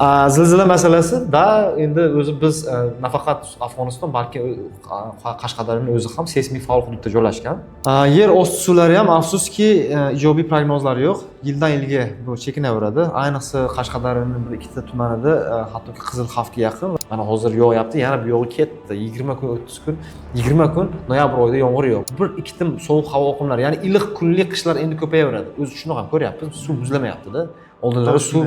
Zilzila masalasi da endi o'zi biz nafaqat Afg'oniston, balki Qashqadaryoni o'zi ham seysmik faol hududda joylashgan. Yer osti suvlari ham, afsuski, ijobiy prognozlar yo'q, yildan yilga bu chekinaveradi. Ayniqsa Qashqadaryoni bir ikkita tumanida hattoki qizil xavfga yaqin. Mana hozir yog'yapti, yana bu yog'i ketdi, 20 kun, 30 kun, 20 kun noyabr oyida yomg'ir yo'q. Bir ikkita sovuq havo oqimlari, ya'ni iliq kunli qishlar endi ko'payaveradi. O'zi shuni ham ko'ryapmiz, suv muzlamayaptida. Oldinlari suv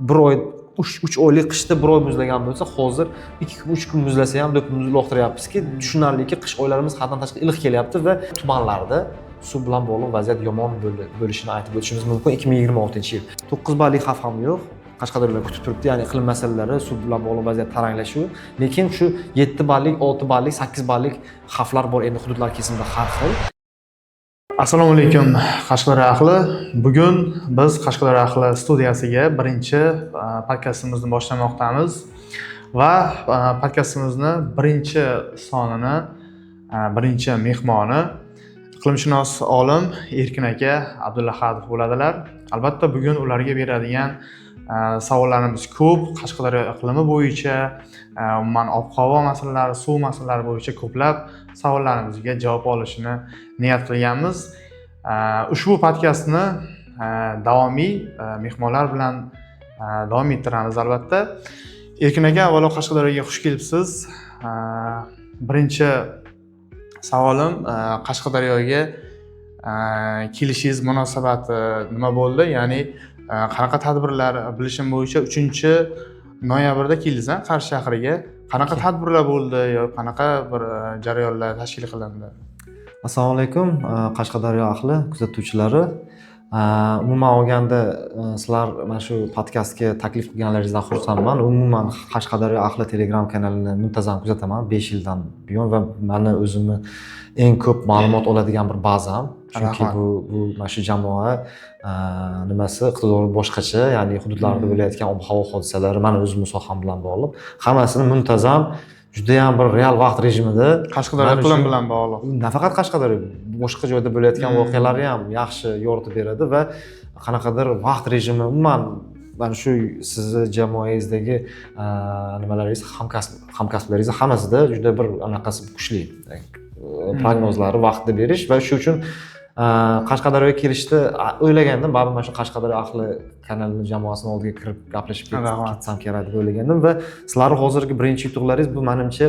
bir oy, 3 oylik qishda bir oy muzlagan bo'lsa, hozir 2 kun, 3 kun muzlasa ham do'ppimizni uloqtiryapmizki, tushunarliki, qish oylarimiz haddan tashqari iliq kelyapti va tumanlarda suv bilan bog'liq vaziyat yomon bo'lishini aytib o'tishimiz mumkin. 2026-yil 9 ballik xavf ham yo'q, Qashqadaryoda kutib turibdi, ya'ni iqlim masalalari, suv bilan bog'liq vaziyat taranglashuvi. Lekin shu 7 ballik, 6 ballik, 8 ballik xavflar bor, endi hududlar kesimida har xil. Assalomu alaykum, Qashqadaryo ahli! Bugun biz Qashqadaryo ahli studiyasiga birinchi podkastimizni boshlamoqdamiz va podkastimizni birinchi sonini birinchi mehmoni iqlimshunos olim Erkin aka Abdullahadov bo'ladilar. Albatta, bugun ularga beradigan savollarimiz ko'p. Qashqadaryo iqlimi bo'yicha, umuman ob havo masalalari, suv masalalari bo'yicha ko'plab savollarimizga javob olishini niyat qilganmiz. Ushbu podkastni davomiy mehmonlar bilan davom ettiramiz albatta. Erkin aka, avvalo Qashqadaryoga xush kelibsiz. Birinchi savolim, Qashqadaryoga kelishingiz munosabati nima bo'ldi? Ya'ni qanaqa tadbirlar, bilishim bo'yicha, 3 noyabrda keldingiz a Qarshi shahriga. Qanaqa tadbirlar bo'ldi yo qanaqa bir jarayonlar tashkil qilindi? Assalomu alaykum, Qashqadaryo ahli kuzatuvchilari. Umuman olganda, sizlar mana shu podkastga taklif qilganlaringizdan xursandman. Umuman, Qashqadaryo ahli Telegram kanalini muntazam kuzataman 5 yildan buyon va mani o'zimni eng ko'p ma'lumot oladigan bir bazam, chunki Rahmat. bu mana shu jamoa nimasi, iqtidori boshqacha, ya'ni hududlarda bo'layotgan ob havo hodisalari, mani o'zimni soham bilan bog'liq, hammasini muntazam, judayam bir real vaqt rejimida Qashqadaryo mana iqlim bilan bog'liq. Nafaqat Qashqadaryo, boshqa joyda bo'layotgan voqealarni ham yaxshi yoritib beradi va qanaqadir vaqt rejimi, umuman mana shu sizni jamoangizdagi nimalaringiz, hamkasblaringiz hammasida juda bir anaqasi kuchli, prognozlari vaqtida berish. Va shu uchun Qashqadaryoga kelishni o'ylagandim. Baribir mana shu Qashqadaryo ahli kanalini jamoasini oldiga kirib gaplashib Rahmat. ketsam kerak deb o'ylagandim. Va sizlarni hozirgi birinchi yutuqlaringiz bu, manimcha,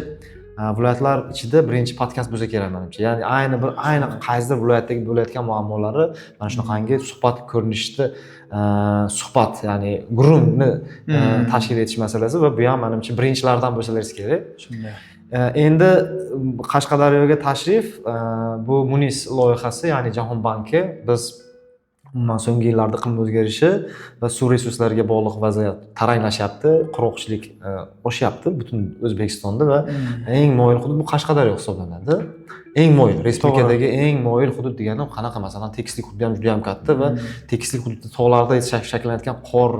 viloyatlar ichida birinchi podkast bo'lsa kerak, manimcha. Ya'ni ayni bir ayni qaysidir viloyatdagi bo'layotgan muammolari mana shunaqangi suhbat ko'rinishida, suhbat, ya'ni gurungni tashkil etish masalasi va bu ham, manimcha, birinchilardan bo'lsalaringiz kerak. Shunday. Endi Qashqadaryoga tashrif, bu Munis loyihasi, ya'ni Jahon banki. Biz umuman so'nggi yillarda iqlim o'zgarishi va suv resurslariga bog'liq vaziyat taranglashyapti, qurg'oqchilik oshyapti butun O'zbekistonda va eng moyil hudud bu Qashqadaryo hisoblanadi. Eng moyil, respublikadagi eng moyil hudud degani qanaqa? Masalan, tekislik hududi ham juda yam katta va tekislik hududda tog'larda shakllanayotgan qor,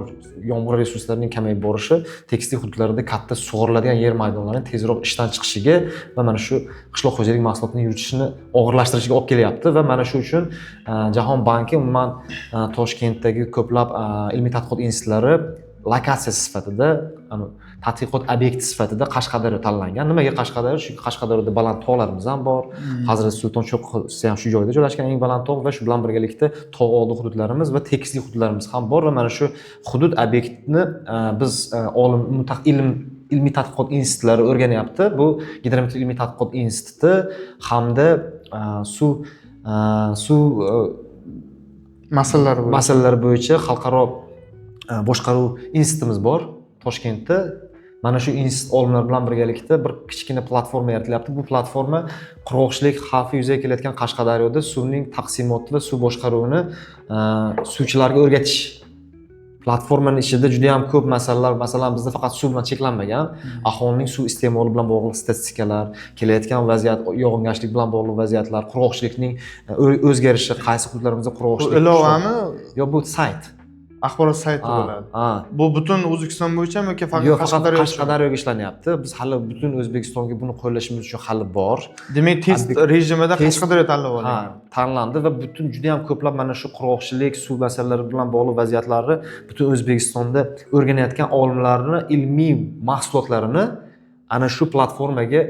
yomg'ir resurslarining kamayib borishi tekislik hududlarda katta sug'oriladigan yer maydonlarining tezroq ishdan chiqishiga va mana shu qishloq xo'jalik mahsulotini yuritishni og'irlashtirishiga olib kelyapti. Va mana shu uchun Jahon banki, umuman Toshkentdagi ko'plab ilmiy tadqiqot institutlari lokatsiyasi sifatida, tadqiqot obyekti sifatida Qashqadaryo tanlangan. Nimaga Qashqadaryo? Chunki Qashqadaryoda baland tog'larimiz ham bor. Hazrati Sulton cho'qqisi ham shu joyda joylashgan, eng baland tog', va shu bilan birgalikda tog' oldi hududlarimiz va tekislik hududlarimiz ham bor. Va mana shu hudud obyektini biz olim ilmiy tadqiqot institutlari o'rganyapti. Bu Gidrometr ilmiy tadqiqot instituti hamda suv masalalari bo'yicha. Masalalari bo'yicha xalqaro boshqaruv institutimiz bor Toshkentda. Mana shu institut olimlari bilan birgalikda bir kichkina platforma yaratilyapti. Bu platforma qurg'oqchilik xavfi yuzaga kelayotgan Qashqadaryoda suvning taqsimoti va suv boshqaruvini suvchilarga o'rgatish. Platformani ichida juda yam ko'p masalalar, masalan, bizda faqat suv bilan cheklanmagan, aholining suv iste'moli bilan bog'liq statistikalar, kelayotgan vaziyat, yog'ingarchilik bilan bog'liq vaziyatlar, qurg'oqchilikning o'zgarishi, qaysi hududlarimizda Bu qurg'oqchilik ilovami? Yo'q, bu sayt. Axborot sayti bo'ladi. Ha. Bu butun O'zbekiston bo'yichami yoki faqat Yo'q, faqat Qashqadaryo uchun? Qashqadaryoga ishlanyapti. Biz hali butun O'zbekistonga buni qo'llashimiz uchun hali bor. Demak, test rejimida Qashqadaryo tanlab Ha, olingan. tanlandi va butun juda ham ko'plab mana shu qurg'oqchilik, suv masalalari bilan bog'liq vaziyatlarni butun O'zbekistonda o'rganayotgan olimlarni ilmiy mahsulotlarini ana shu platformaga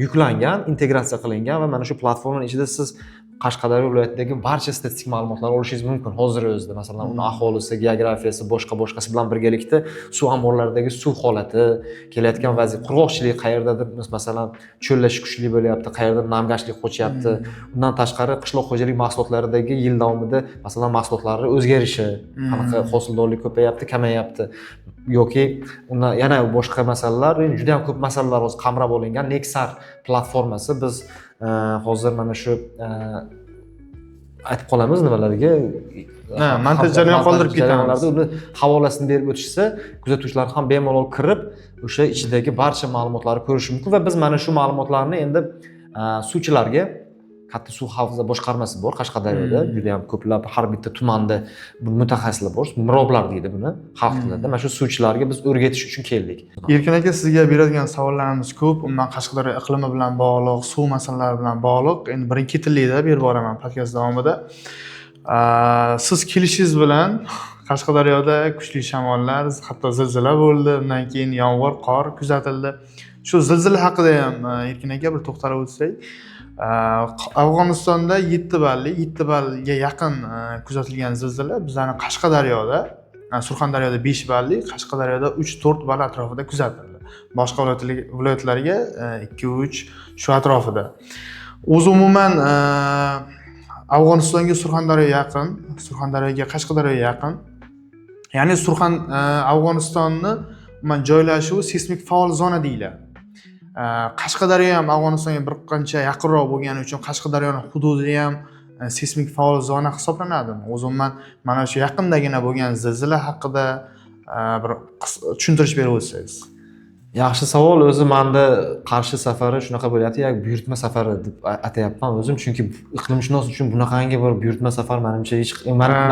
yuklangan, integratsiya qilingan va mana shu platformani ichida siz Qashqadaryo viloyatidagi barcha statistik ma'lumotlarni olishingiz mumkin hozir o'zida. Masalan, uni aholisi, geografiyasi, boshqa boshqasi bilan birgalikda suv omborlaridagi suv holati, kelayotgan vaziyat, qurg'oqchilik qayerdadir, masalan, cho'llashish kuchli bo'lyapti, qayerda namgashlik qochyapti. Undan tashqari qishloq xo'jalik mahsulotlaridagi yil davomida, masalan, mahsulotlarni o'zgarishi, qanaqa hosildorlik ko'payapti, kamayapti yoki undan yana boshqa masalalar, endi juda ham ko'p masalalar hozir qamrab olingan Nexar platformasi. Biz hozir mana shu aytib qolamiz nimalarga. Ha, montaj jarayon qoldirib ketamiz. Jarayonlarda uni havolasini berib o'tishsa, kuzatuvchilar ham bemalol kirib, o'sha ichidagi barcha ma'lumotlarni ko'rishi mumkin va biz mana shu ma'lumotlarni endi suvchilarga, katta suv havza boshqarmasi bor Qashqadaryoda, juda ham ko'plab har bitta tumanda bu mutaxassislar bor, miroblar deydi buni xalq tilida. Mana shu suvchilarga biz o'rgatish uchun keldik. Erkin aka, sizga beradigan savollarimiz ko'p. Umuman Qashqadaryo iqlimi bilan bog'liq, suv masalalari bilan bog'liq. Endi birin ketinlikda berib boraman podkast davomida. Siz kelishingiz bilan Qashqadaryoda kuchli shamollar, hatto zilzila bo'ldi. Undan keyin yomg'ir, qor kuzatildi. Shu zilzila haqida ham Erkin aka bir to'xtalib o'tsak. Afg'onistonda 7 balli, 7 ballga yaqin kuzatilgan zilzila bizlarni Qashqadaryoda, Surxondaryoda 5 balli, Qashqadaryoda 3-4 ball atrofida kuzatildi. Boshqa viloyatlarga 2-3 shu atrofida. O'zi umuman Afg'onistonga Surxondaryo yaqin, Surxondaryoga Qashqadaryo yaqin. Ya'ni Afg'onistonni umuman joylashuvi seysmik faol zona deyiladi. Qashqadaryo ham Afg'onistonga bir qancha yaqinroq bo'lgani uchun Qashqadaryoni hududi ham seysmik faol zona hisoblanadi. O'zi umuman mana shu yaqindagina bo'lgan zilzila haqida bir tushuntirish berib o'tsangiz. Yaxshi savol. O'zi manda Qarshi safari shunaqa bo'lyapti, ya buyurtma safari deb atayapman o'zim, chunki iqlimshunos uchun bunaqangi bir buyurtma safar manimcha hech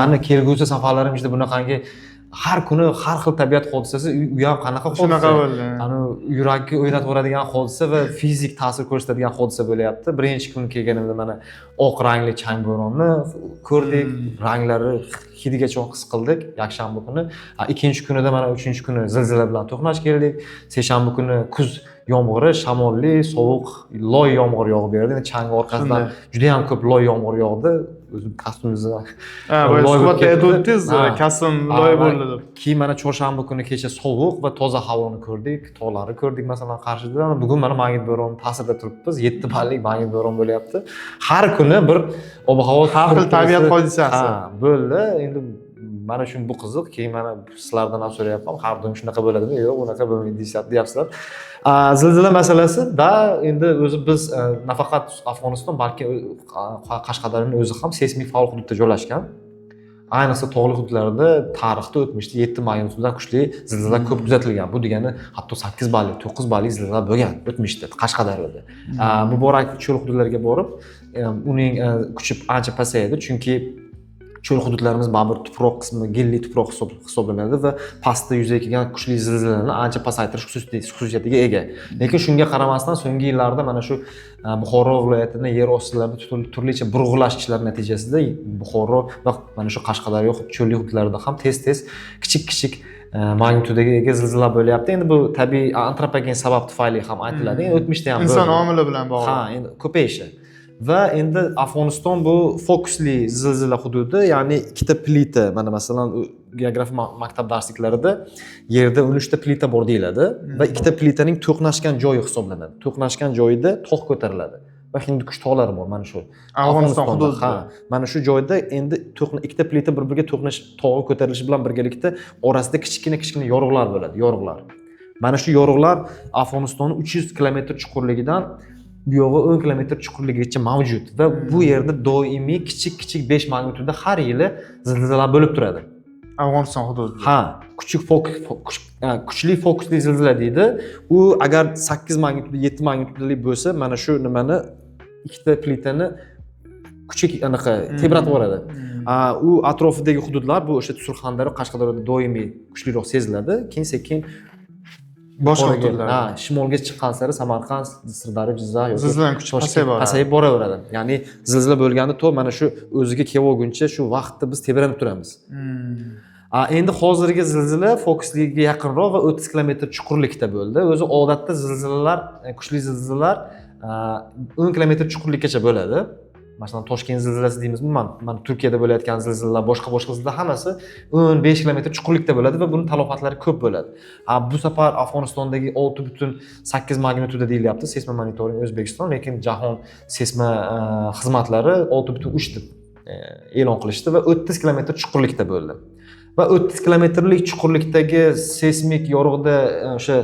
mani kelgusi safarlarim ichida bunaqangi har kuni har xil tabiat hodisasi, u ham qanaqa hodisa? Shunaqa bo'ldi. Ani yurakka o'ynatib yuboradigan hodisa va fizik ta'sir ko'rsatadigan hodisa bo'lyapti. Birinchi kun kelganimda mana oq rangli chang bo'ronni ko'rdik, ranglari hidigacha his qildik yakshanba kuni. Ikkinchi kunida mana uchinchi kuni zilzila bilan to'qnash keldik. Seshanba kuni kuz yomg'iri, shamolli, sovuq, loy yomg'ir yog'ib berdi. Endi chang orqasidan juda ham ko'p loy yomg'ir yog'di. O'zim kostyumimizni Ha, boya loy bo'lib suhbatda ketdi. aytib o'tdingiz, kostyum loy bo'ldi deb. Keyin mana chorshanba kuni kecha sovuq va toza havoni ko'rdik, tog'larni ko'rdik masalan Qarshida. Mana bugun mana magnit bo'roni ta'sirida turibmiz. 7 ballik magnit bo'ron bo'lyapti. Har kuni bir ob-havo Har xil tabiat hodisasi. Ha, bo'ldi. Endi mana shu bu qiziq. Keyin mana sizlardan ham so'rayapman, har doim shunaqa bo'ladimi? Yo'q, unaqa bo'lmaydi deyishyapti, deyapsizlar. Zilzila masalasi da endi o'zi biz nafaqat Afg'oniston, balki Qashqadaryoning o'zi ham seysmik faol hududda joylashgan. Ayniqsa tog'li hududlarda tarixda o'tmishda 7 magnitudadan kuchli zilzilalar ko'p kuzatilgan. Bu degani hatto 8 ballik, 9 ballik zilzilalar bo'lgan o'tmishda Qashqadaryoda. Muborak cho'l hududlariga borib, uning kuchi ancha pasayadi, chunki cho'l hududlarimiz baribir tuproq qismi gilli tuproq hisoblanadi va pastda yuzaga kelgan kuchli zilzilalarni ancha pasaytirish xususiyatiga ega. Lekin shunga qaramasdan so'nggi yillarda mana shu Buxoro viloyatini yer ostilarida turlicha burg'ulash ishlari natijasida Buxoro va mana shu Qashqadaryo cho'lli hududlarida ham tez-tez kichik-kichik magnitudaga ega zilzila bo'lyapti. Endi bu tabiiy antropogen sabab tufayli ham aytiladi. Endi o'tmishda ham Inson bo'ldi. omili bilan bog'liq. Ha, endi ko'payishi. Va endi Afg'oniston bu fokusli zilzila hududi, ya'ni ikkita plita, mana masalan geografiya maktab darsliklarida yerda 13 ta plita bor deyiladi va ikkita plitaning to'qnashgan joyi hisoblanadi. To'qnashgan joyida tog' ko'tariladi va Hindikush tog'lari bor mana shu Afg'oniston Afg'onistonda, hududida. Ha, mana shu joyda endi ikkita plita bir-biriga to'qnash, tog'i ko'tarilishi bilan birgalikda orasida kichkina kichkina yorug'lar bo'ladi, yorug'lar. Mana shu yorug'lar Afg'onistonning 300 kilometr chuqurligidan bu yog'i 10 kilometr chuqurligigacha mavjud va bu yerda doimiy kichik kichik 5 magnituda har yili zilzilalar bo'lib turadi. Afg'oniston hududida. Ha, kuchuk kuchli fokusli zilzila deydi. U agar 8 magnituda, 7 magnitudali bo'lsa, mana shu nimani ikkita plitani Kuchga anaqa tebratib yuboradi. U atrofidagi hududlar, bu o'sha Surxondaryo, Qashqadaryoda doimiy kuchliroq seziladi. Keyin sekin boshqa yuqoriga, hududlarda. Ha, shimolga chiqqan sari Samarqand, Sirdaryo, Jizzax yoki Zilzilaning kuchi Toshkent pasayib boradi. Pasayib boraveradi. Ya'ni zilzila bo'lganda to mana shu o'ziga kelib olguncha shu vaqtda biz tebranib turamiz. Endi hozirgi zilzila fokusligiga yaqinroq va 30 kilometr chuqurlikda bo'ldi. O'zi odatda zilzilalar, kuchli zilzilalar 10 kilometr chuqurlikkacha bo'ladi. Masalan, Toshkent zilzilasi deymiz, umuman mana Turkiyada bo'layotgan zilzilalar, boshqa boshqa zilzilalar hammasi 15 kilometr chuqurlikda bo'ladi va buni talofatlari ko'p bo'ladi. Bu safar Afg'onistondagi 6,8 magnituda deyilyapti, seysmomonitoring O'zbekiston, lekin jahon seysmo xizmatlari 6,3 deb e'lon qilishdi va 30 kilometr chuqurlikda bo'ldi. Va 30 kilometrlik chuqurlikdagi seysmik yorug'da o'sha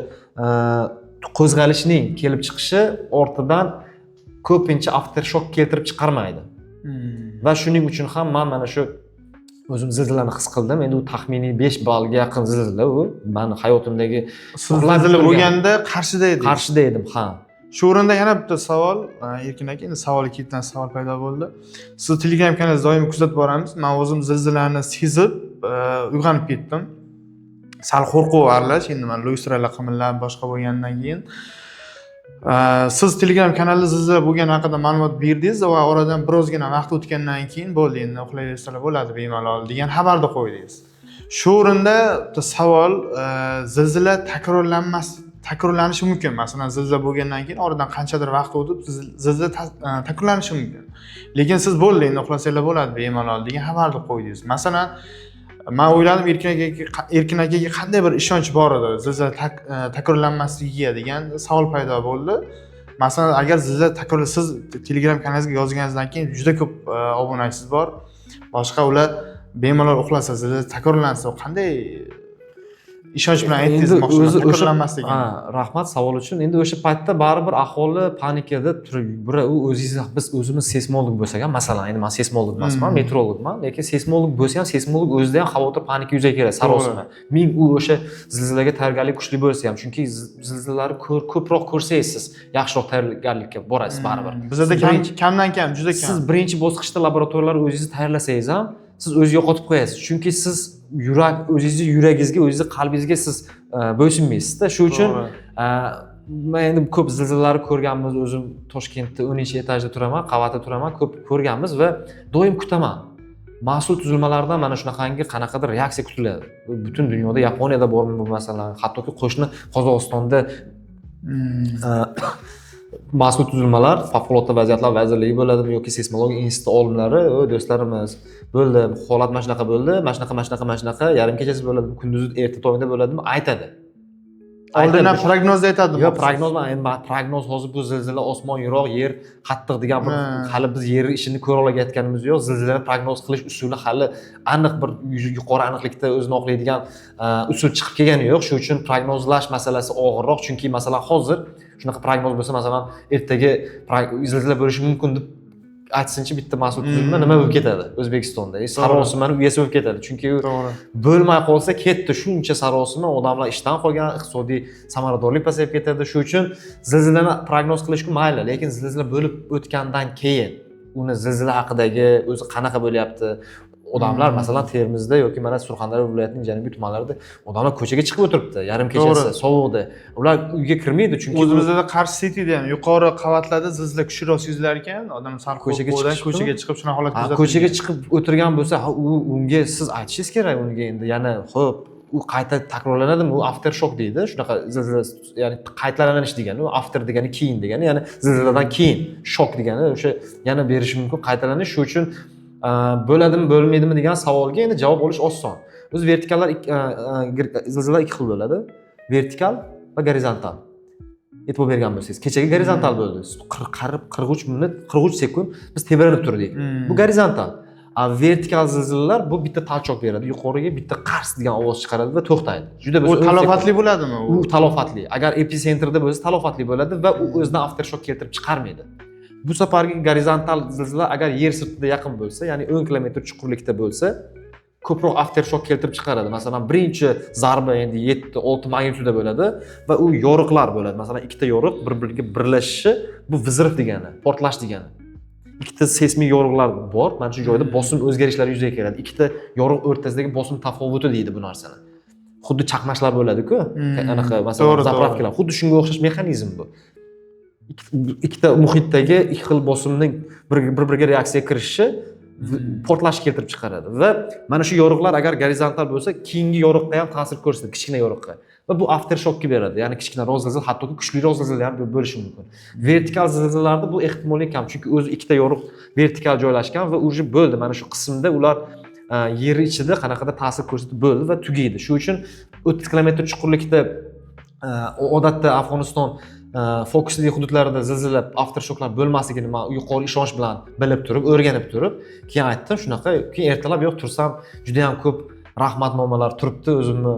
qo'zg'alishning kelib chiqishi ortidan ko'pincha aftershok keltirib chiqarmaydi. Va shuning uchun ham man mana shu o'zim zilzilani his qildim. Endi u taxminiy 5 ballga yaqin zilzila u. Mani hayotimdagi Siz zilzila bo'lganda Qarshida edingiz. Qarshida edim, ha. Shu o'rinda yana bitta savol, Erkin aka, endi savol ketidan savol paydo bo'ldi. Sizni Telegram kanalingizni doim kuzatib boramiz. Men o'zim zilzilani sezib, uyg'onib ketdim. Sal qo'rquv aralash, endi man lyustralar qimillab boshqa bo'lgandan keyin siz Telegram kanalida zilzila bo'lgani haqida ma'lumot berdingiz va oradan birozgina vaqt o'tgandan keyin bo'ldi, endi uxlayversalar bo'ladi bemalol degan xabarni qo'ydingiz. Shu o'rinda bitta savol, zilzila takrorlanishi mumkin. Masalan, zilzila bo'lgandan keyin oradan qanchadir vaqt o'tib zilzila takrorlanishi mumkin. Lekin siz bo'ldi, endi uxlasanglar bo'ladi bemalol degan xabarni qo'ydingiz. Masalan, man o'yladim, Erkin akaga qanday bir ishonch bor edi zilzila takrorlanmasligiga degan savol paydo bo'ldi. Masalan, agar zilzila takror, siz Telegram kanalingizga yozganingizdan keyin juda ko'p obunachisiz bor. Boshqa ular bemalol uxlasa, zilzila takrorlansa, qanday ishonch bilan aytdingiz Endi demoqchiman, o'zi o'sha takrorlanmasligini. Ha, rahmat savol uchun. Endi o'sha paytda baribir aholi panikada turib, bir u o'zingiz, biz o'zimiz seysmolog bo'lsak ham, masalan, endi man seysmolog emasman, meteorologman, lekin seysmolog bo'lsa ham, seysmolog o'zida ham xavotir, panika yuzaga keladi, sarosima. Ming u o'sha zilzilaga tayyorgarlik kuchli bo'lsa ham, chunki zilzilalarni ko'proq ko'rsangiz, siz yaxshiroq tayyorgarlikka borasiz baribir. Bizada Siz kam, kamdan kam, juda kam. Siz birinchi bosqichda laboratoriyalar o'zingizni tayyorlasangiz ham, siz o'zingiz yo'qotib qo'yasiz. Chunki siz yurak, o'zingizni yuragingizga, o'zingizni qalbingizga siz bo'ysunmaysizda. Shu uchun man endi ko'p zilzilalarni ko'rganmiz. O'zim Toshkentda 10 etajda turaman, qavatda turaman, ko'p ko'rganmiz va doim kutaman. Mas'ul tuzilmalardan mana shunaqangi qanaqadir reaksiya kutiladi. Bu butun dunyoda, Yaponiyada bormi bu masalan, hattoki qo'shni Qozog'istonda mas'ul tuzilmalar, Favqulodda vaziyatlar vazirligi bo'ladimi yoki seysmologiya instituti olimlari, "O do'stlarimiz, bo'ldi, holat mana shunaqa bo'ldi, mana shunaqa, mana shunaqa, mana shunaqa, yarim kechasi bo'ladimi, kunduzi erta tongda bo'ladimi", aytadi. Oldindan Aytadi. Prognozda aytadi. Yo'q, prognoz, endi prognoz hozir bu zilzila osmon yiroq, yer qattiq degan bir hali biz yer ishini ko'ra olmayotganimiz yo'q. Zilzilani prognoz qilish usuli hali aniq bir yuqori aniqlikda o'zini oqlaydigan usul chiqib kelgani yo'q. Shuning uchun prognozlash masalasi og'irroq, chunki masalan hozir shunaqa prognoz bo'lsa, masalan, ertaga zilzila bo'lishi mumkin deb aytsinchi bitta mas'ul tuzilma, nima bo'lib ketadi O'zbekistonda? Sarosimani uyasi bo'lib ketadi. Chunki u bo'lmay qolsa ketdi, shuncha sarosima, odamlar ishdan qolgan, iqtisodiy samaradorlik pasayib ketadi. Shuning uchun zilzilani prognoz qilishga mayli, lekin zilzila bo'lib o'tgandan keyin uni, zilzila haqidagi o'zi qanaqa bo'lyapti, odamlar masalan Termizda yoki mana Surxondaryo viloyatining janubiy tumanlarida odamlar ko'chaga chiqib o'tiribdi yarim kechasi sovuqda. Ular uyga kirmaydi, chunki O'zimizda Qarshi Cityda ham yuqori qavatlarda zilzila kuchliroq sezilar ekan, odam sal Ko'chaga qo'rquvdan chiqishdimi? Ko'chaga chiqib shunaqa holat Ha, kuzatilgan. Ko'chaga chiqib o'tirgan bo'lsa, ha, u unga siz aytishingiz kerak unga endi yana, ho'p, u qayta takrorlanadimi, u aftershok deydi shunaqa zilzila, ya'ni qaytalanish degani. U after degani keyin degani, ya'ni zilziladan keyin shok degani, o'sha yana berishi mumkin qaytalanish. Shu uchun bo'ladimi, bo'lmaydimi degan savolga endi javob olish oson. O'zi vertikallar zilzilalar ikki xil bo'ladi: vertikal va gorizontal. E'tibor bergan bo'lsangiz, kechagi gorizontal bo'ldi. Qarib 43 minut 43 sekund biz tebranib turdik. Bu gorizontal. A vertikal zilzilalar bu bitta толчок beradi yuqoriga, bitta qars degan ovoz chiqaradi va to'xtaydi juda U bo'lsa 10 sekund. Talofatli bo'ladimi u? U talofatli, agar episentrda bo'lsa talofatli bo'ladi va u o'zidan aftershok keltirib chiqarmaydi. Bu safargi gorizontal zilzila agar yer sirtida yaqin bo'lsa, ya'ni 10 kilometr chuqurlikda bo'lsa, ko'proq aftershok keltirib chiqaradi. Masalan, birinchi zarba endi 7-6 magnituda bo'ladi va u yoriqlar bo'ladi. Masalan, ikkita yoriq bir biriga birlashishi, bu взрыв degani, portlash degani. Ikkita seysmik yorug'lar bor, mana shu joyda bosim o'zgarishlari yuzaga keladi. Ikkita yorug' o'rtasidagi bosim tafovuti deydi bu narsani. Xuddi chaqnashlar bo'ladi-ku, anaqa masalan заправка lar. Xuddi shunga o'xshash mexanizm bu. Ikkita muhitdagi ikki xil bosimning bir-biriga reaksiya kirishishi portlash keltirib chiqaradi va mana shu yorug'lar agar gorizontal bo'lsa, keyingi yorug'ga ham ta'sir ko'rsatadi, kichkina yorug'ga. Va bu aftershokka beradi. Ya'ni kichkinaroq zilzila, hattoki kuchliroq zilzila ham bo'lishi mumkin. Vertikal zilzilalarda bu ehtimoliy kam, chunki o'zi ikkita yorug' vertikal joylashgan va уже bo'ldi. Mana shu qismda ular yer ichida qanaqadir ta'sir ko'rsatib bo'ldi va tugaydi. Shu uchun 30 kilometr chuqurlikda odatda Afg'oniston fokusli hududlarida zilzila, aftershoklar bo'lmasligini man yuqori ishonch bilan bilib turib, o'rganib turib, keyin aytdim shunaqa. Keyin ertalab yo'q tursam, juda ham ko'p rahmatnomalar turibdi, o'zimni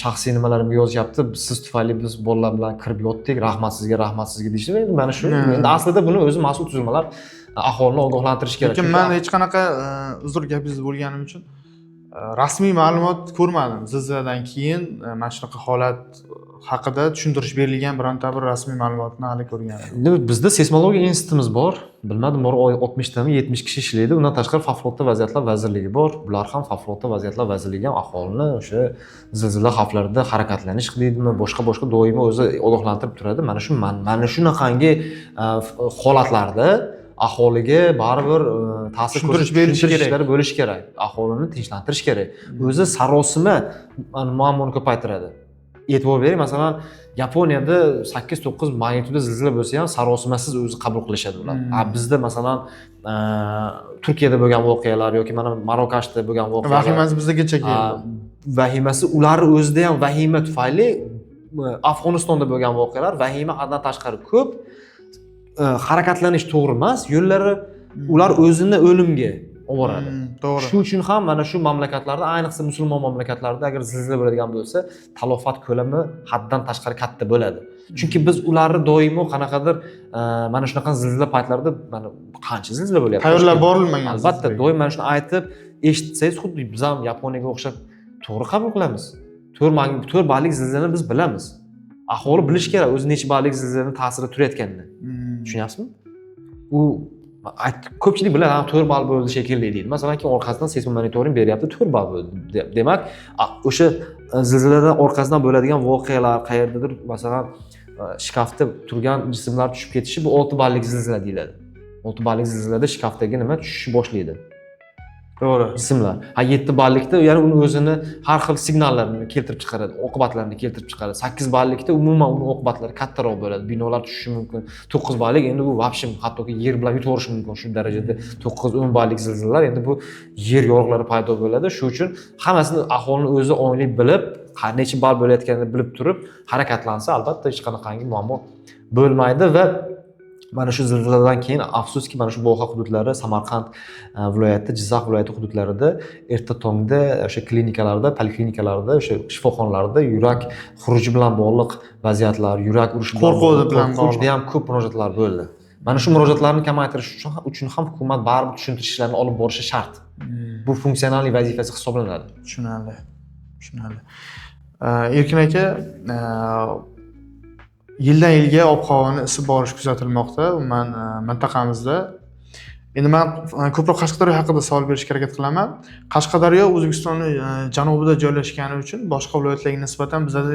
shaxsiy nimalarimga yozishyapti. Siz tufayli biz bolalar bilan kirib yotdik, rahmat sizga, rahmat sizga deyishdi. Endi mana shu, endi aslida buni o'zi mas'ul tuzilmalar aholini ogohlantirish kerak. Lekin man hech qanaqa, uzr gapingizni bo'lganim uchun, rasmiy ma'lumot ko'rmadim. Zilziladan keyin mana shunaqa holat haqida tushuntirish berilgan bironta bir rasmiy ma'lumotni hali ko'rganim yo'q. Endi bizda seysmologiya institutimiz bor. Bilmadim, bor 60 tami 70 kishi ishlaydi. Undan tashqari Favqulodda vaziyatlar vazirligi bor. Bular ham, Favqulodda vaziyatlar vazirligi ham aholini o'sha zilzila xavflarida harakatlanish deydimi, boshqa boshqa doimo o'zi ogohlantirib turadi. Mana shu mana shunaqangi holatlarda aholiga baribir ta'sir Tushuntirish ko'rsatish berilishi tushuntirish kerak. ishlari bo'lishi kerak. Aholini tinchlantirish kerak. O'zi sarosima muammoni ko'paytiradi. E'tibor bering, masalan, Yaponiyada 8-9 magnituda zilzila bo'lsa ham sarosimasiz o'zi qabul qilishadi ular. A bizda masalan, Turkiyada bo'lgan voqealar yoki mana Marokashda bo'lgan voqealar, Vahimasi bizgacha keldi. Vahimasi ularni o'zida ham vahima tufayli Afg'onistonda bo'lgan voqealar vahima haddan tashqari ko'p. Harakatlanish to'g'ri emas, yo'llari ular o'zini o'limga olib boradi. To'g'ri. Shu uchun ham mana shu mamlakatlarda, ayniqsa musulmon mamlakatlarda agar zilzila bo'ladigan bo'lsa, talofat ko'lami haddan tashqari katta bo'ladi. Chunki biz ularni doimo qanaqadir mana shunaqa zilzila paytlarida, mana qancha zilzila bo'lyapti. Tayyorlab borilmagan. Albatta, zilzilaga. doim mana shuni aytib, eshitsangiz, xuddi biz ham Yaponiyaga o'xshab to'g'ri qabul qilamiz. 4 ballik zilzilani biz bilamiz. Aholi bilishi kerak, o'zi necha ballik zilzilani ta'siri turayotganini. Tushunyapsizmi? U ko'pchilik biladi, ha, 4 ball bo'ldi shekilli deydi. Masalan, keyin orqasidan seysmomonitoring beryapti, 4 ball bo'ldi. Demak, o'sha zilziladan orqasidan bo'ladigan voqealar, qayerdadir, masalan, shkafda turgan jismlar tushib ketishi, bu 6 ballik zilzila deyiladi. 6 ballik zilzilada shkafdagi nima tushishi boshlaydi. Jismlar. Ha, 7 ballikda ya'ni uni o'zini har xil signallarini keltirib chiqaradi, oqibatlarini keltirib chiqaradi. 8 ballikda umuman uni oqibatlari kattaroq bo'ladi. Binolar tushishi mumkin. 9 ballik endi bu вообще hattoki yer bilan yutib yuborishi mumkin shu darajada 9-10 ballik zilzilalar, endi bu yer yoriqlari paydo bo'ladi. Shu uchun hammasini aholini o'zi ongli bilib, necha ball bo'layotganini bilib turib harakatlansa, albatta hech qanaqangi muammo bo'lmaydi. Va mana shu zilziladan keyin afsuski mana shu voha hududlari, Samarqand viloyati, Jizzax viloyati hududlarida erta tongda o'sha klinikalarda, poliklinikalarda, o'sha shifoxonalarda yurak xuruji bilan bog'liq vaziyatlar, yurak urishi bilan Qo'rquvi bog'liq bilan qo'rquv bog'liq. juda ham ko'p murojaatlar bo'ldi. Mana shu murojaatlarni kamaytirish uchun ham hukumat baribir tushuntirish ishlarini olib borishi shart. Bu funksional vazifasi hisoblanadi. Tushunarli. Tushunarli. Erkin aka, yildan yilga ob-havoni isib borishi kuzatilmoqda umuman mintaqamizda. Endi man ko'proq Qashqadaryo haqida savol berishga harakat qilaman. Qashqadaryo O'zbekistonni janubida joylashgani uchun boshqa viloyatlarga nisbatan bizada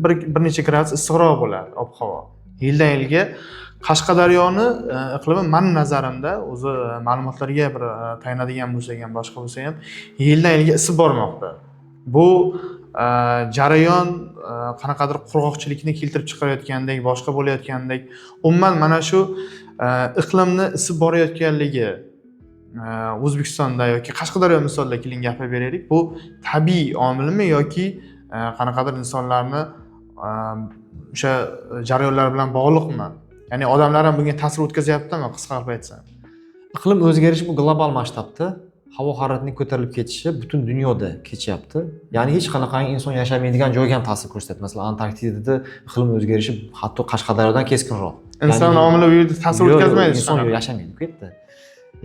bir necha gradus issiqroq bo'ladi ob-havo. Yildan yilga Qashqadaryoni iqlimi mani nazarimda, o'zi ma'lumotlarga bir tayanadigan bo'lsak ham, boshqa bo'lsa ham, yildan yilga isib bormoqda. Bu jarayon qanaqadir qurg'oqchilikni keltirib chiqarayotgandek, boshqa bo'layotgandek. Umuman mana shu iqlimni isib borayotganligi O'zbekistonda yoki Qashqadaryo misolida keling gapirib beraylik. Bu tabiiy omilmi yoki qanaqadir insonlarni o'sha jarayonlar bilan bog'liqmi? Ya'ni odamlar ham bunga ta'sir o'tkazyaptimi, qisqa qilib aytsam? Iqlim o'zgarishi bu global masshtabda havo haroratining ko'tarilib ketishi butun dunyoda kechyapti. Ya'ni hech qanaqangi inson yashamaydigan joyga ham ta'sir ko'rsatadi. Masalan, Antarktidada iqlim o'zgarishi hatto Qashqadaryodan keskinroq. Inson omili u yerda ta'sir Yo'q, yo'q, o'tkazmaydi. inson yo'q, yashamaydi bu yerda.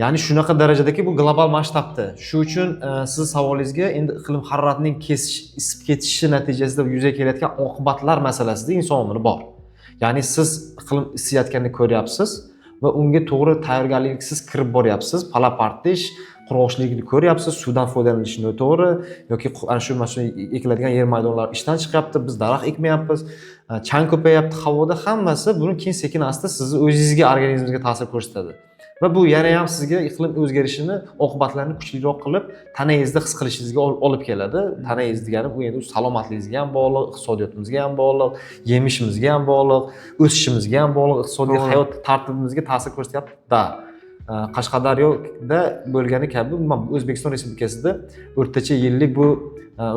Ya'ni shunaqa darajadaki bu global masshtabda. Shu uchun siz savolingizga endi iqlim haroratining isib ketishi natijasida yuzaga kelayotgan oqibatlar masalasida inson omili bor. Ya'ni siz iqlim isiyotganini ko'ryapsiz. Va unga to'g'ri tayyorgarliksiz kirib boryapsiz, pala-partish, qurg'oqchilikni ko'ryapsiz, suvdan foydalanish noto'g'ri yoki ana shu, mana shu ekiladigan yer maydonlari ishdan chiqyapti, biz daraxt ekmayapmiz, chang ko'payapti havoda, hammasi buni keyin sekin asta sizni o'zingizga, organizmingizga ta'sir ko'rsatadi. Va bu yana ham sizga iqlim o'zgarishini oqibatlarini kuchliroq qilib, tanangizda his qilishingizga olib keladi. Tanangiz degani bu endi salomatligingizga ham bog'liq, iqtisodiyotimizga ham bog'liq, yemishimizga ham bog'liq, o'sishimizga ham bog'liq, iqtisodiy hayot tartibimizga ta'sir ko'rsatyapti. Da. Qashqadaryoda bo'lgani kabi, umuman O'zbekiston Respublikasida o'rtacha yillik bu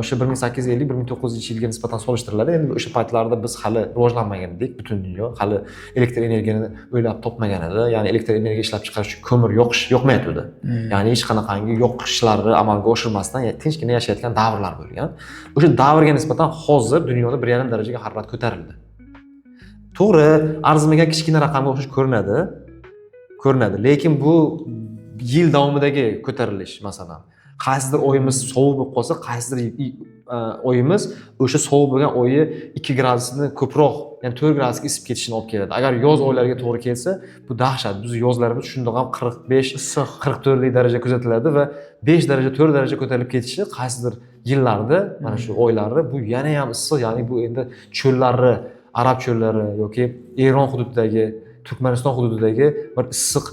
o'sha 1850-1900 yilga nisbatan solishtiriladi. Endi o'sha paytlarda biz hali rivojlanmagan edik, butun dunyo hali elektr energiyani o'ylab topmagan edi. Ya'ni elektr energiya ishlab chiqarish uchun ko'mir yoqish yoqmayotgandi. Ya'ni hech qanaqangi yoqishlarni amalga oshirmasdan tinchgina yashayotgan davrlar bo'lgan. O'sha davrga nisbatan hozir dunyoda 1,5 darajaga harorat ko'tarildi. To'g'ri, arzimagan kichkina raqamga o'xshash ko'rinadi. Ko'rinadi, lekin bu yil davomidagi ko'tarilish, masalan, qaysidir oyimiz sovuq bo'lib qolsa, qaysidir oyimiz o'sha sovuq bo'lgan oyi 2 gradusni ko'proq, ya'ni 4 gradusga isib ketishini olib keladi. Agar yoz oylariga to'g'ri kelsa, bu dahshat. Biz yozlarimiz shundoq ham 45, Issiq. 44 daraja kuzatiladi va 5 daraja, 4 daraja ko'tarilib ketishi qaysidir yillarda, mana shu oylarni bu yana ham issiq, ya'ni bu endi cho'llarni, arab cho'llari yoki Eron hududidagi, Turkmaniston hududidagi bir issiq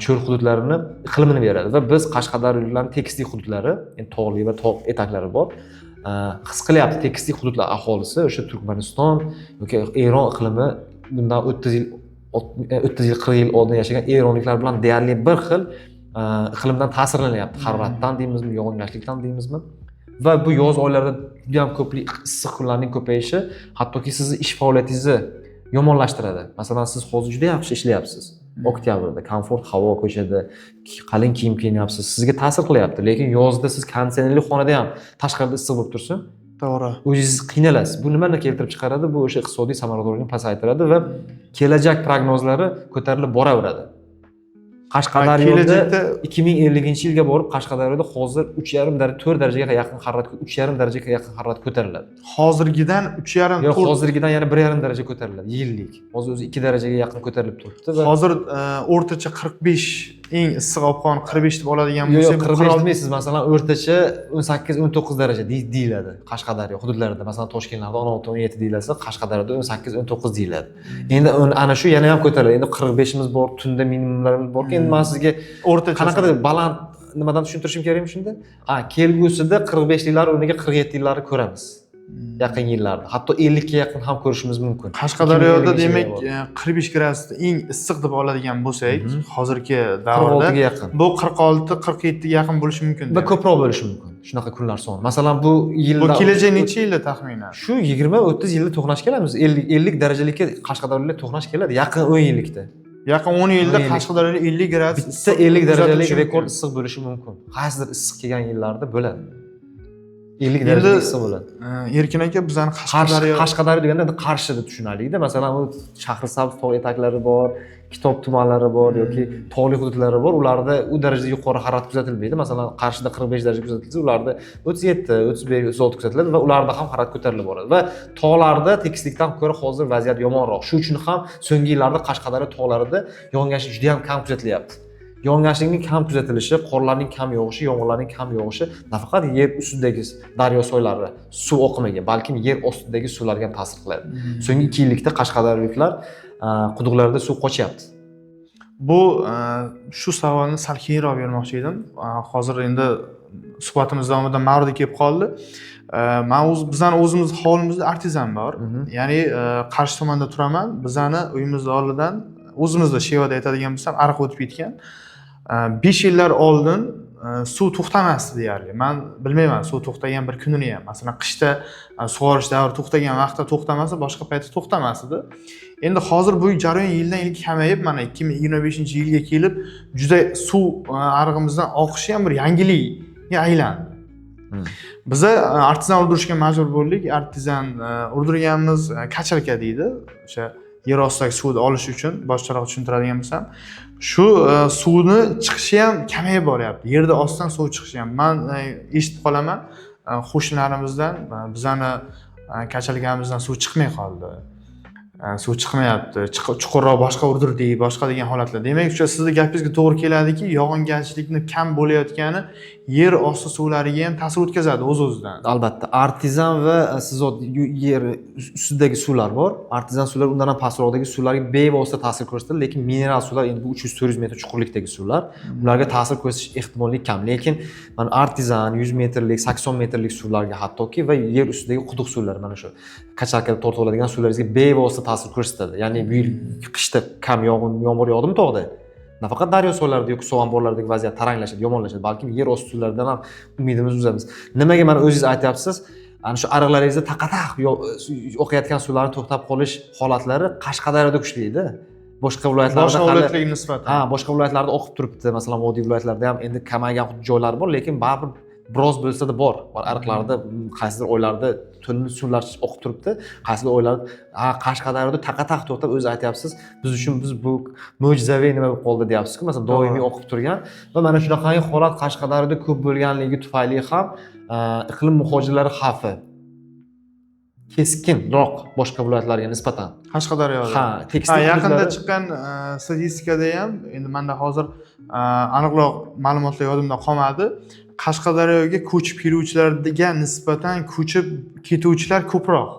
cho'l hududlarini iqlimini beradi. Va biz qashqadaryoliklarning tekislik hududlari, endi tog'li va tog' etaklari bor, his qilyapti tekislik hududlar aholisi o'sha Turkmaniston yoki Eron iqlimi bundan 30 yil, 30 yil, 40 yil oldin yashagan eronliklar bilan deyarli bir xil iqlimdan ta'sirlanyapti, haroratdan deymizmi, yog'ingarchilikdan deymizmi. Va bu yoz oylarida juda ham ko'plik issiq kunlarning ko'payishi hattoki sizni ish faoliyatingizni yomonlashtiradi. Masalan, siz hozir juda yaxshi ishlayapsiz, oktyabrda komfort havo, ko'chada qalin kiyim kiyinyapsiz, sizga ta'sir qilyapti. Lekin yozda siz konditsionerli xonada ham tashqarida issiq bo'lib tursin, o'zingiz qiynalasiz. Bu nimani keltirib chiqaradi? Bu o'sha iqtisodiy samaradorlikni pasaytiradi va kelajak prognozlari ko'tarilib boraveradi. Qashqadaryoda Kelajakda 2050-yilga borib Qashqadaryoda hozir 3,5 daraja, 4 darajaga yaqin harorat, 3,5 darajaga yaqin harorat ko'tariladi. Hozirgidan 3,5, Yo'q, 4 hozirgidan yana 1,5 daraja ko'tariladi yillik. Hozir o'zi 2 darajaga yaqin ko'tarilib turibdi va Hozir o'rtacha 45, eng issiq ob havo 45 deb oladigan Yo'q, bo'lsak, bu 45 46 demaysiz, masalan, o'rtacha 18-19 daraja deyiladi Qashqadaryo hududlarida. Masalan, Toshkentlarda 16-17 deyilsa, Qashqadaryoda 18-19 deyiladi. Endi ana shu yana ham ko'tariladi. Endi 45imiz bor, tunda minimumlarimiz borki, endi man sizga O'rtacha qanaqadir baland nimadan tushuntirishim kerakmi shunda? Ha, kelgusida 45liklar o'rniga 47liklarni ko'ramiz. Yaqin yillarda. Hatto 50 ga yaqin ham ko'rishimiz mumkin. Qashqadaryoda 2050 demak yilga 45 gradusda eng issiq deb oladigan bo'lsak, hozirgi 46 davrda ga yaqin. bu 46, 47 ga yaqin bo'lishi mumkin Va demak. ko'proq bo'lishi mumkin. Shunaqa kunlar soni. Masalan, bu yilda Bu kelajak necha yilda taxminan? Shu 20-30 yilda to'qnash kelamiz. 50 50 darajalikka Qashqadaryoda to'qnash keladi yaqin 10 yillikda. Yaqin 10 yilda 10 yillik. Qashqadaryoda 50 gradus Bitta issiq 50 darajalik kuzatilishi rekord mumkin. issiq bo'lishi mumkin. Qaysidir issiq kelgan yillarda bo'ladi. 50 Endi darajalik issiq bo'ladi. Erkin aka, bizani Qarshi, Qashqadaryo Qashqadaryo deganda endi Qarshi deb tushunaylikda. Masalan, u Shahrisabz tog' etaklari bor, Kitob tumanlari bor yoki tog'li hududlari bor. Ularda u darajada yuqori harorat kuzatilmaydi. Masalan, Qarshida 45 daraja kuzatilsa, ularda 37, 35, 36 kuzatiladi va ularda ham harorat ko'tarilib boradi. Va tog'larda tekislikdan ko'ra hozir vaziyat yomonroq. Shu uchun ham so'nggi yillarda Qashqadaryo tog'larida yog'ingarchilik juda ham kam kuzatilyapti. Yog'ingarchilikning kam kuzatilishi, qorlarning kam yog'ishi, yomg'irlarning kam yog'ishi nafaqat yer ustidagi daryo soylari suv oqimiga, balkim yer ostidagi suvlarga ham ta'sir qiladi. So'nggi 2 yillikda qashqadaryoliklar quduqlarda suv qochyapti. Bu shu savolni sal keyinroq bermoqchi edim. Hozir endi suhbatimiz davomida mavridi kelib qoldi. Man o'z, bizani o'zimiz hovlimizda artezan bor. Ya'ni qarshi tomonda turaman. Bizani uyimizni oldidan, o'zimizda shevada aytadigan bo'lsam, ariq o'tib ketgan. 5 yillar oldin suv to'xtamasdi deyarli. Man bilmayman suv to'xtagan bir kunini ham. Masalan, qishda sug'orish davri to'xtagan vaqtda to'xtamasa, boshqa paytda to'xtamas edi. Endi hozir bu jarayon yildan yilga kamayib, mana 2025-yilga kelib juda suv arig'imizdan oqishi ham bir yangilikka aylandi. Biza artezan urdirishga majbur bo'ldik. Artezan urdirganmiz, качалка deydi. O'sha yer ostidagi suvni olish uchun boshqacharoq tushuntiradigan bo'lsam, shu suvni chiqishi ham kamayib boryapti. Yerda ostidan suv chiqishi ham. Man eshitib qolaman qo'shnilarimizdan, bizani качалка mizdan suv chiqmay qoldi. Suv chiqmayapti, chuqurroq boshqa urdirdik, boshqa degan holatlar. Demak, o'sha sizni gapingizga to'g'ri keladiki, yog'ingarchilikni kam bo'layotgani yer osti suvlariga ham ta'sir o'tkazadi o'z-o'zidan. Albatta, artezan va sizot yer ustidagi suvlar bor. Artezan suvlar undan ham pastroqdagi suvlarga bevosita ta'sir ko'rsatadi, lekin mineral suvlar, endi bu 300-400 metr chuqurlikdagi suvlar, ularga ta'sir ko'rsatish ehtimolligi kam. Lekin mana artezan 100 metrlik, 80 metrlik suvlarga hattoki va yer ustidagi quduq suvlari, mana shu качалка da tortib oladigan suvlaringizga bevosita ta'sir ko'rsatadi. Ya'ni bu yil qishda kam yog'in, yomg'ir yog'dimi tog'da? Nafaqat daryo suvlarida yoki suv omborlaridagi vaziyat taranglashadi, yomonlashadi, balkim yer osti suvlaridan ham umidimizni uzamiz. Nimaga mana o'zingiz aytyapsiz, ana shu ariqlaringizda taqa-taq oqayotgan suvlarni to'xtab qolish holatlari Qashqadaryoda kuchli edi. Boshqa viloyatlarda Boshqa viloyatlarga nisbatan. Ha, boshqa viloyatlarda oqib turibdi. Masalan, vodiy viloyatlarida ham endi kamaygan joylar bor, lekin baribir biroz bo'lsa-da bor. Bor ariqlarda, qaysidir oylarda to'lin suvlar oqib turibdi. Qaysidir oylarda, ha, Qashqadaryoda taqa-taq to'xtab, o'zi aytyapsiz, biz uchun biz bu mo'jizaviy nima bo'lib qoldi deyapsiz-ku, masalan, doimiy oqib turgan va mana shunaqangi holat Qashqadaryoda ko'p bo'lganligi tufayli ham iqlim muhojirlari xavfi keskinroq boshqa viloyatlarga nisbatan. Qashqadaryoda. Ha, tekislik Ha, yaqinda chiqqan statistikada ham, endi menda hozir aniqroq ma'lumotlar yodimda qolmadi. Qashqadaryoga ko'chib keluvchilarga nisbatan ko'chib ketuvchilar ko'proq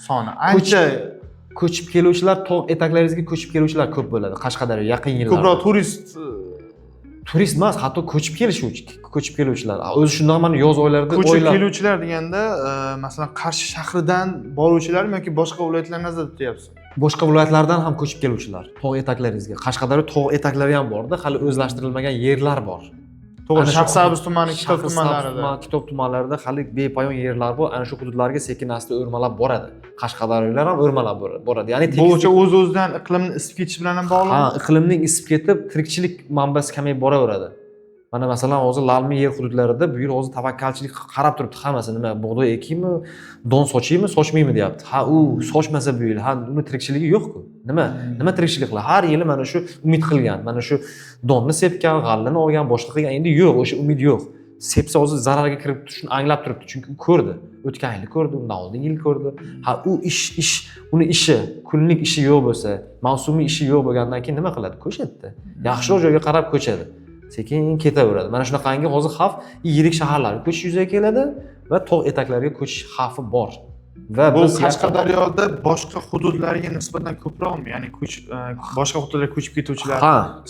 soni. Ancha Ko'chib keluvchilar, tog' etaklaringizga ko'chib keluvchilar ko'p bo'ladi Qashqadaryo yaqin yillarda. Ko'proq turist Turist emas, hatto ko'chib kelishuvchi, ko'chib keluvchilar. O'zi shundoq mana yoz oylarida Ko'chib oylar keluvchilar deganda, masalan, Qarshi shahridan boruvchilarmi yoki boshqa viloyatlarni nazarda tutyapsiz? Boshqa viloyatlardan ham ko'chib keluvchilar tog' etaklaringizga. Qashqadaryo tog' etaklari ham borda, hali o'zlashtirilmagan yerlar bor. To'g'ri, Ana shu Shahrisabz tumani, Kitob Shahrisabz tumanlarida. Tumani, Kitob tumanlarida hali bepoyon yerlar bor. Ana shu hududlarga sekin asta o'rmalab boradi. Qashqadaryolar ham o'rmalab boradi. Ya'ni Bu tekislik o'sha o'z-o'zidan iqlimni isib ketishi bilan ham bog'liqmi? Ha, iqlimning isib ketib, tirikchilik manbasi kamayib boraveradi. Mana masalan, hozir lalmi yer hududlarida bu yil hozir tavakkalchilik qarab turibdi hammasi. Nima, bug'doy ekaymi, don sochaymi, sochmaymi deyapti. Ha, u sochmasa bu yil, ha, uni tirikchiligi yo'q-ku. Nima? Nima tirikchilik qiladi? Har yili mana shu umid qilgan, mana shu donni sepgan, g'allani olgan, boshqa qilgan. Endi yo'q, o'sha umid yo'q. Sepsa hozir zararga kirib, shuni anglab turibdi, chunki u ko'rdi. O'tgan yili ko'rdi, undan oldingi yil ko'rdi. Ha, u ish, uni ishi, kunlik ishi yo'q bo'lsa, mavsumiy ishi yo'q bo'lgandan keyin nima qiladi? Ko'chadi. Yaxshiroq joyga qarab ko'chadi. Sekin ketaveradi. Mana shunaqangi hozir xavf yirik shaharlarga ko'chish yuzaga keladi va tog' etaklariga ko'chish xavfi bor. Va Bu biz Qashqadaryoda boshqa hududlarga nisbatan ko'proqmi? Ya'ni boshqa hududlarga ko'chib ketuvchilar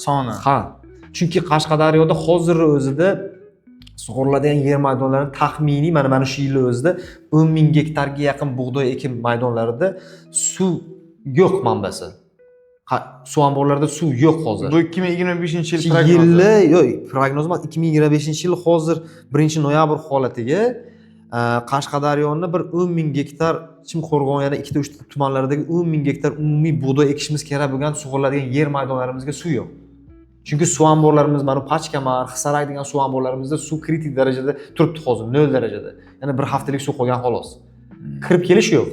soni. Ha. Chunki Qashqadaryoda hozir o'zida sug'oriladigan yer maydonlari taxminiy mana shu yilni o'zida 10 ming gektarga yaqin bug'doy ekin maydonlarida suv yo'q manbasi. Suv omborlarida suv yo'q hozir. Bu 2025-yil prognozi. Yilli, yo'q, prognoz emas, 2025-yil hozir 1-noyabr holatiga, Qashqadaryoni bir 10 ming gektar, Chimqo'rg'on yana ikkita uchta tumanlaridagi 10 ming gektar umumiy bug'doy ekishimiz kerak bo'lgan sug'oriladigan yer maydonlarimizga suv yo'q. Chunki suv omborlarimiz, mana Pachkamar, Hisarak degan suv omborlarimizda suv kritik darajada turibdi hozir, 0 darajada. Ya'ni bir haftalik suv qolgan xolos. Kirib kelish yo'q.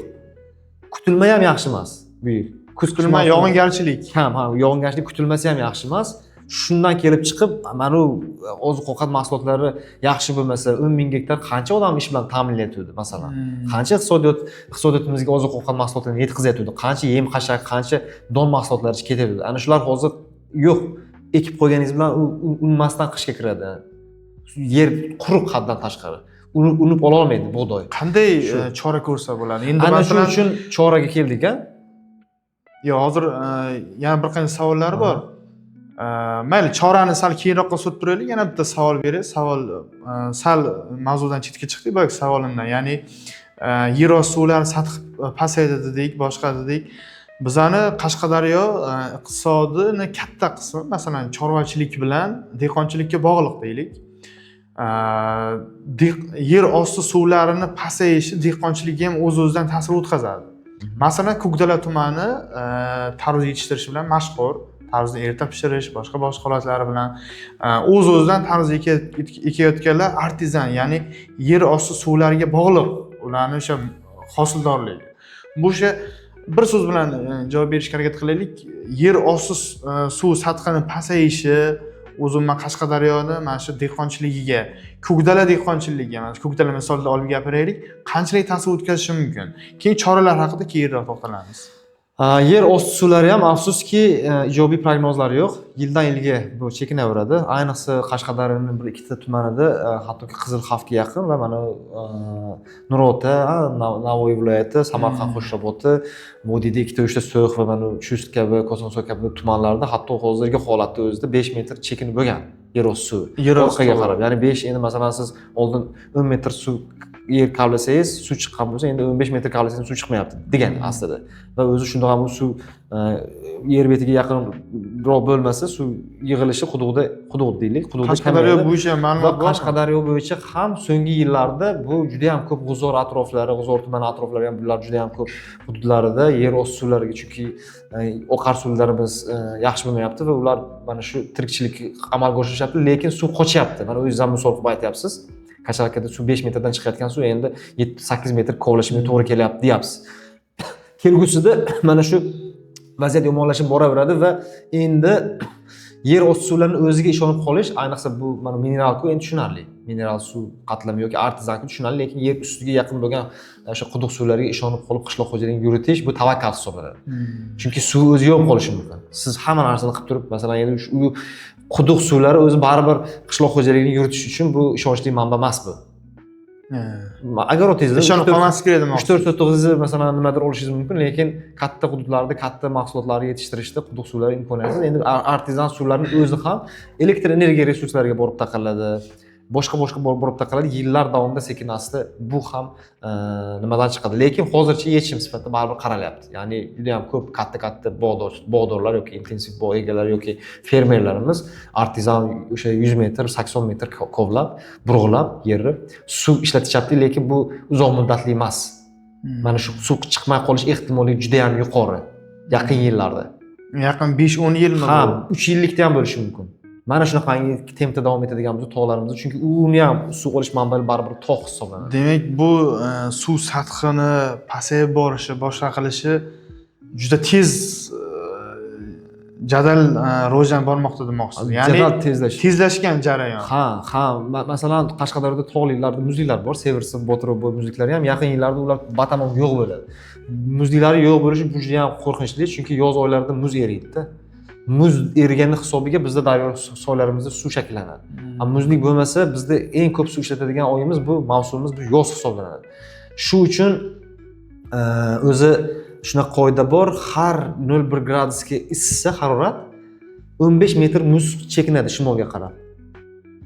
Kutilma ham yaxshi emas bu yil. Kuz Kutilma yog'ingarchilik. Kam, ha, yog'ingarchilik kutilmasa ham yaxshi emas. Shundan kelib chiqib, mana u oziq-ovqat mahsulotlari yaxshi bo'lmasa, 10 ming gektar qancha odam ish bilan ta'minlayotgandi masalan? Qancha iqtisodiyotimizga oziq-ovqat mahsulotlarini yetkazayotgandi? Qancha yem xashak, qancha don mahsulotlari ketayotgandi? Ana shular hozir yo'q. Ekib qo'yganingiz bilan u unmasdan qishga kiradi. Yer quruq haddan tashqari. Uni unib ola olmaydi bug'doy. Qanday Shu. chora ko'rsa bo'ladi? Endi Ana shu masalan, uchun choraga keldik, a? Yo'q, hozir yana bir qancha savollar bor. Mayli, chorani sal keyinroqqa surib turaylik. Yana bitta savol beray. Savol sal mavzudan chetga chiqdik boyagi savolimdan. Ya'ni yer osti suvlari sathi pasaydi dedik, boshqa dedik. Bizani Qashqadaryo iqtisodini katta qismi, masalan, chorvachilik bilan dehqonchilikka bog'liq deylik. Yer osti suvlarini pasayishi dehqonchilikka ham o'z-o'zidan ta'sir o'tkazadi. Masalan, Ko'kdala tumani tarvuz yetishtirish bilan mashhur. Tarvuzni erta pishirish, boshqa boshqa holatlari bilan o'z-o'zidan tarvuz ekayotganlar artizan, ya'ni yer osti suvlariga bog'liq ularni o'sha hosildorligi. Bu o'sha bir so'z bilan javob berishga harakat qilaylik. Yer osti suv sathini pasayishi o'zi umuman Qashqadaryoni mana shu dehqonchiligiga, Ko'kdala dehqonchiligiga, mana shu Ko'kdala misolida olib gapiraylik, qanchalik ta'sir o'tkazishi mumkin? Keyin choralar haqida keyinroq to'xtalamiz. Yer osti suvlari ham, afsuski, ijobiy prognozlar yo'q. Yildan yilga bu chekinaveradi. Ayniqsa Qashqadaryoning bir ikkita tumanida hattoki qizil xavfga yaqin va mana Nurota, Navoiy viloyati, Samarqand, Qo'shraboti, vodiyda ikkita uchta So'x va mana Chust kabi, Kosonsoy kabi tumanlarda hatto hozirgi holatda o'zida 5 metr chekinib bo'lgan yer osti suvi. Yer osti Orqaga suvi. qarab. Ya'ni 5, endi masalan siz oldin 10 metr suv yer kavlasangiz suv chiqqan bo'lsa, endi 15 metr kavlasangiz suv chiqmayapti degan aslida. Va o'zi shundoq ham u suv yer betiga yaqinroq bo'lmasa, suv yig'ilishi quduqda, quduq deylik, quduqda Qashqadaryo kamayadi. bo'yicha Va ma'lumot bormi? Qashqadaryo bo'yicha ham so'nggi yillarda bu juda ham ko'p G'uzor atroflari, G'uzor tumani atroflari ham, bular juda ham ko'p hududlarida yer osti suvlariga, chunki oqar suvlarimiz yaxshi bo'lmayapti va ular mana shu tirikchilik amalga oshirishyapti, lekin suv qochyapti. Mana o'zingiz ham misol qilib aytyapsiz. Kachalkada suv 5 metrdan chiqayotgan suv endi 7-8 metr kovlashimga to'g'ri kelyapti deyapsiz. Kelgusida mana shu vaziyat yomonlashib boraveradi va endi yer osti suvlarini o'ziga ishonib qolish, ayniqsa bu mana mineralku endi tushunarli. Mineral suv qatlami yoki artizanku tushunarli, lekin yer ustiga yaqin bo'lgan o'sha quduq suvlariga ishonib qolib qishloq xo'jaligini yuritish bu tavakkal hisoblanadi. Chunki suv o'zi yo'q qolishi mumkin. Siz hamma narsani qilib turib, masalan, endi u quduq suvlari o'zi baribir qishloq xo'jaligini yuritish uchun bu ishonchli manba emas bu. Agar o'tingizda Ishonib qolmaslik kerak uch demoqchisiz. to'rt sotixingizni masalan nimadir olishingiz mumkin, lekin katta hududlarda katta mahsulotlarni yetishtirishda quduq suvlari imkoniyatsiz. Endi artezan suvlarning o'zi ham elektr energiya resurslariga borib taqaladi, boshqa boshqa borib taqaladi. Yillar davomida sekin asta bu ham nimadan chiqadi, lekin hozircha yechim sifatida baribir qaralyapti. Ya'ni juda ham ko'p katta katta bog'dorlar yoki intensiv bog' egalari yoki fermerlarimiz artezan o'sha 100 metr, 80 metr kovlab, burg'ilab yerni suv ishlatishyapti, lekin bu uzoq muddatli emas. Mana shu suv chiqmay qolish ehtimolligi juda ham yuqori yaqin yillarda. Yaqin 5-10 yilmi Ha, bu? 3 yillikda ham bo'lishi mumkin. Mana shunaqangi tempda davom etadigan bo'lsa tog'larimizda, chunki uni ham suv olish manbai baribir tog' hisoblanadi. Demak, bu suv sathini pasayib borishi, boshqa qilishi juda tez, jadal rivojlanib bormoqda demoqchisiz. Ya'ni Jadal tezlash. tezlashgan jarayon. Ha, masalan Qashqadaryoda tog'liklarda muzliklar bor, Seversin, Botiroboy muzliklari ham yaqin yillarda ular batamom yo'q bo'ladi. Muzliklari yo'q bo'lishi bu juda ham qo'rqinchli, chunki yoz oylarida muz eriydi-da. Muz erigani hisobiga bizda daryo soylarimizda suv shakllanadi. Muzlik bo'lmasa, bizda eng ko'p suv ishlatadigan oyimiz bu mavsumimiz bu yoz hisoblanadi. Shu uchun o'zi shunaqa qoida bor, har 0,1 gradusga issisa harorat 15 metr muz chekinadi shimolga qarab.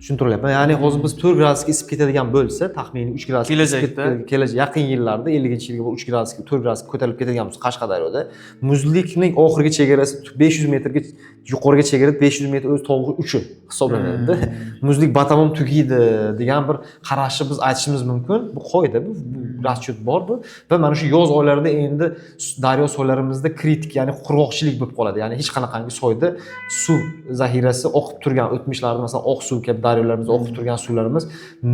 Tushuntirilyapman. Ya'ni hozir biz 4 gradusga isib ketadigan bo'lsa, taxminiy 3 gradusga Kelajakda. Kelajak yaqin yillarda 50-yilga 3 gradusga, 4 gradusga ko'tarilib ketadigan bo'lsa Qashqadaryoda muzlikning oxirgi chegarasi 500 metrga yuqoriga chegarada, 500 metr o'zi tog'ni uchi hisoblanadi. Muzlik batamom tugaydi degan bir qarashni biz aytishimiz mumkin. Bu qoida, bu расчет bor bu. Va mana shu yoz oylarida endi daryo soylarimizda kritik, ya'ni qurg'oqchilik bo'lib qoladi. Ya'ni hech qanaqangi soyda suv zaxirasi oqib turgan o'tmishlarda, masalan, oq suv kabi daryolarimizda oqib turgan suvlarimiz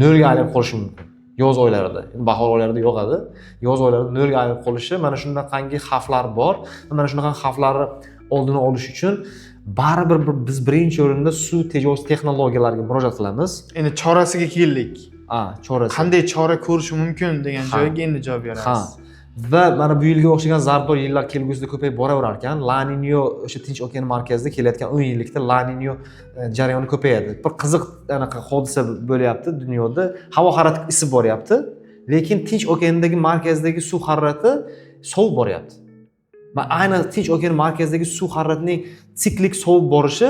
nolga aylanib qolishi mumkin. Yoz oylarida, endi bahor oylarida yog'adi. Yoz oylarida nolga aylanib qolishi, mana shunaqangi xavflar bor. Va mana shunaqa xavflarni oldini olish uchun baribir biz birinchi o'rinda suv tejovchi texnologiyalarga murojaat qilamiz. Endi chorasiga keldik. A, chorasi. Qanday chora ko'rish mumkin degan joyga endi javob berasiz. Ha. Va mana bu yilga o'xshagan zarbdor yillar kelgusida ko'payib boraverar ekan. La Ninyo o'sha Tinch okeani markazida kelayotgan 10 yillikda La Ninyo jarayoni ko'payadi. Bir qiziq anaqa hodisa bo'lyapti dunyoda. Havo harorati isib boryapti, lekin Tinch okeanidagi markazdagi suv harorati sovib boryapti. Va aynan Tinch okeani markazidagi suv haroratining siklik sovib borishi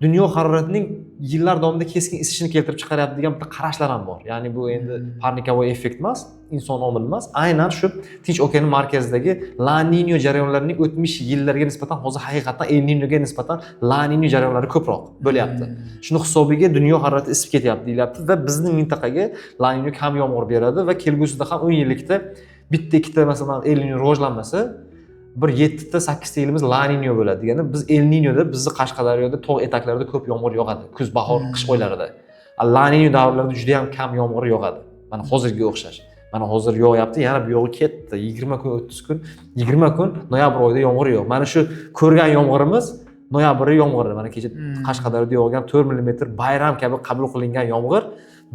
dunyo haroratining yillar davomida keskin isishini keltirib chiqaryapti degan bitta qarashlar ham bor. Ya'ni bu endi парниковой эффект emas, inson omili emas. Aynan shu Tinch okeani markazidagi La Ninyo jarayonlarining o'tmish yillarga nisbatan hozir haqiqatdan El Ninyoga nisbatan La Ninyo jarayonlari ko'proq bo'lyapti. Shuni hisobiga dunyo harorati isib ketyapti deyilyapti va bizning mintaqaga La Ninyo kam yomg'ir beradi va kelgusida ham 10 yillikda bitta ikkita masalan El Ninyo rivojlanmasa, bir 7 ta 8 ta yilimiz La Ninyo bo'ladi degani biz El Ninyoda bizni Qashqadaryoda tog' etaklarida ko'p yomg'ir yog'adi kuz, bahor, qish oylarida. La Ninyo davrlarida juda ham kam yomg'ir yog'adi. Mana hozirgi o'xshash. Mana hozir yog'yapti, yana bu yog'i ketdi. 20 kun, 30 kun, 20 kun noyabr oyida yomg'ir yo'q. Mana shu ko'rgan yomg'irimiz noyabr yomg'iri. Mana kecha Qashqadaryoda yog'gan 4 millimetr bayram kabi qabul qilingan yomg'ir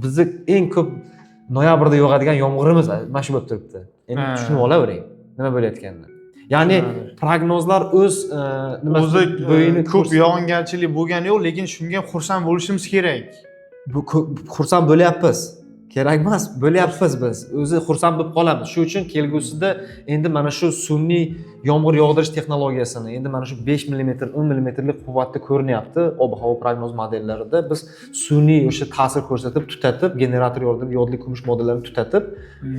bizni eng ko'p noyabrda yog'adigan yomg'irimiz mana shu bo'lib turibdi. Endi tushunib olavering nima bo'layotganini. Ya'ni prognozlar o'z nimasi O'zi bo'yini ko'p yog'ingarchilik bo'lgani yo'q, lekin shunga ham xursand bo'lishimiz kerak. Bu xursand bo'lyapmiz, kerak emas, bo'lyapmiz, biz o'zi xursand bo'lib qolamiz. Shu uchun kelgusida endi mana shu sun'iy yomg'ir yog'dirish texnologiyasini, endi mana shu 5 millimetr, 10 millimetrlik quvvatda ko'rinyapti ob havo prognoz modellarida. Biz sun'iy o'sha ta'sir ko'rsatib, tutatib, generator yordamida yodli kumush moddalarini tutatib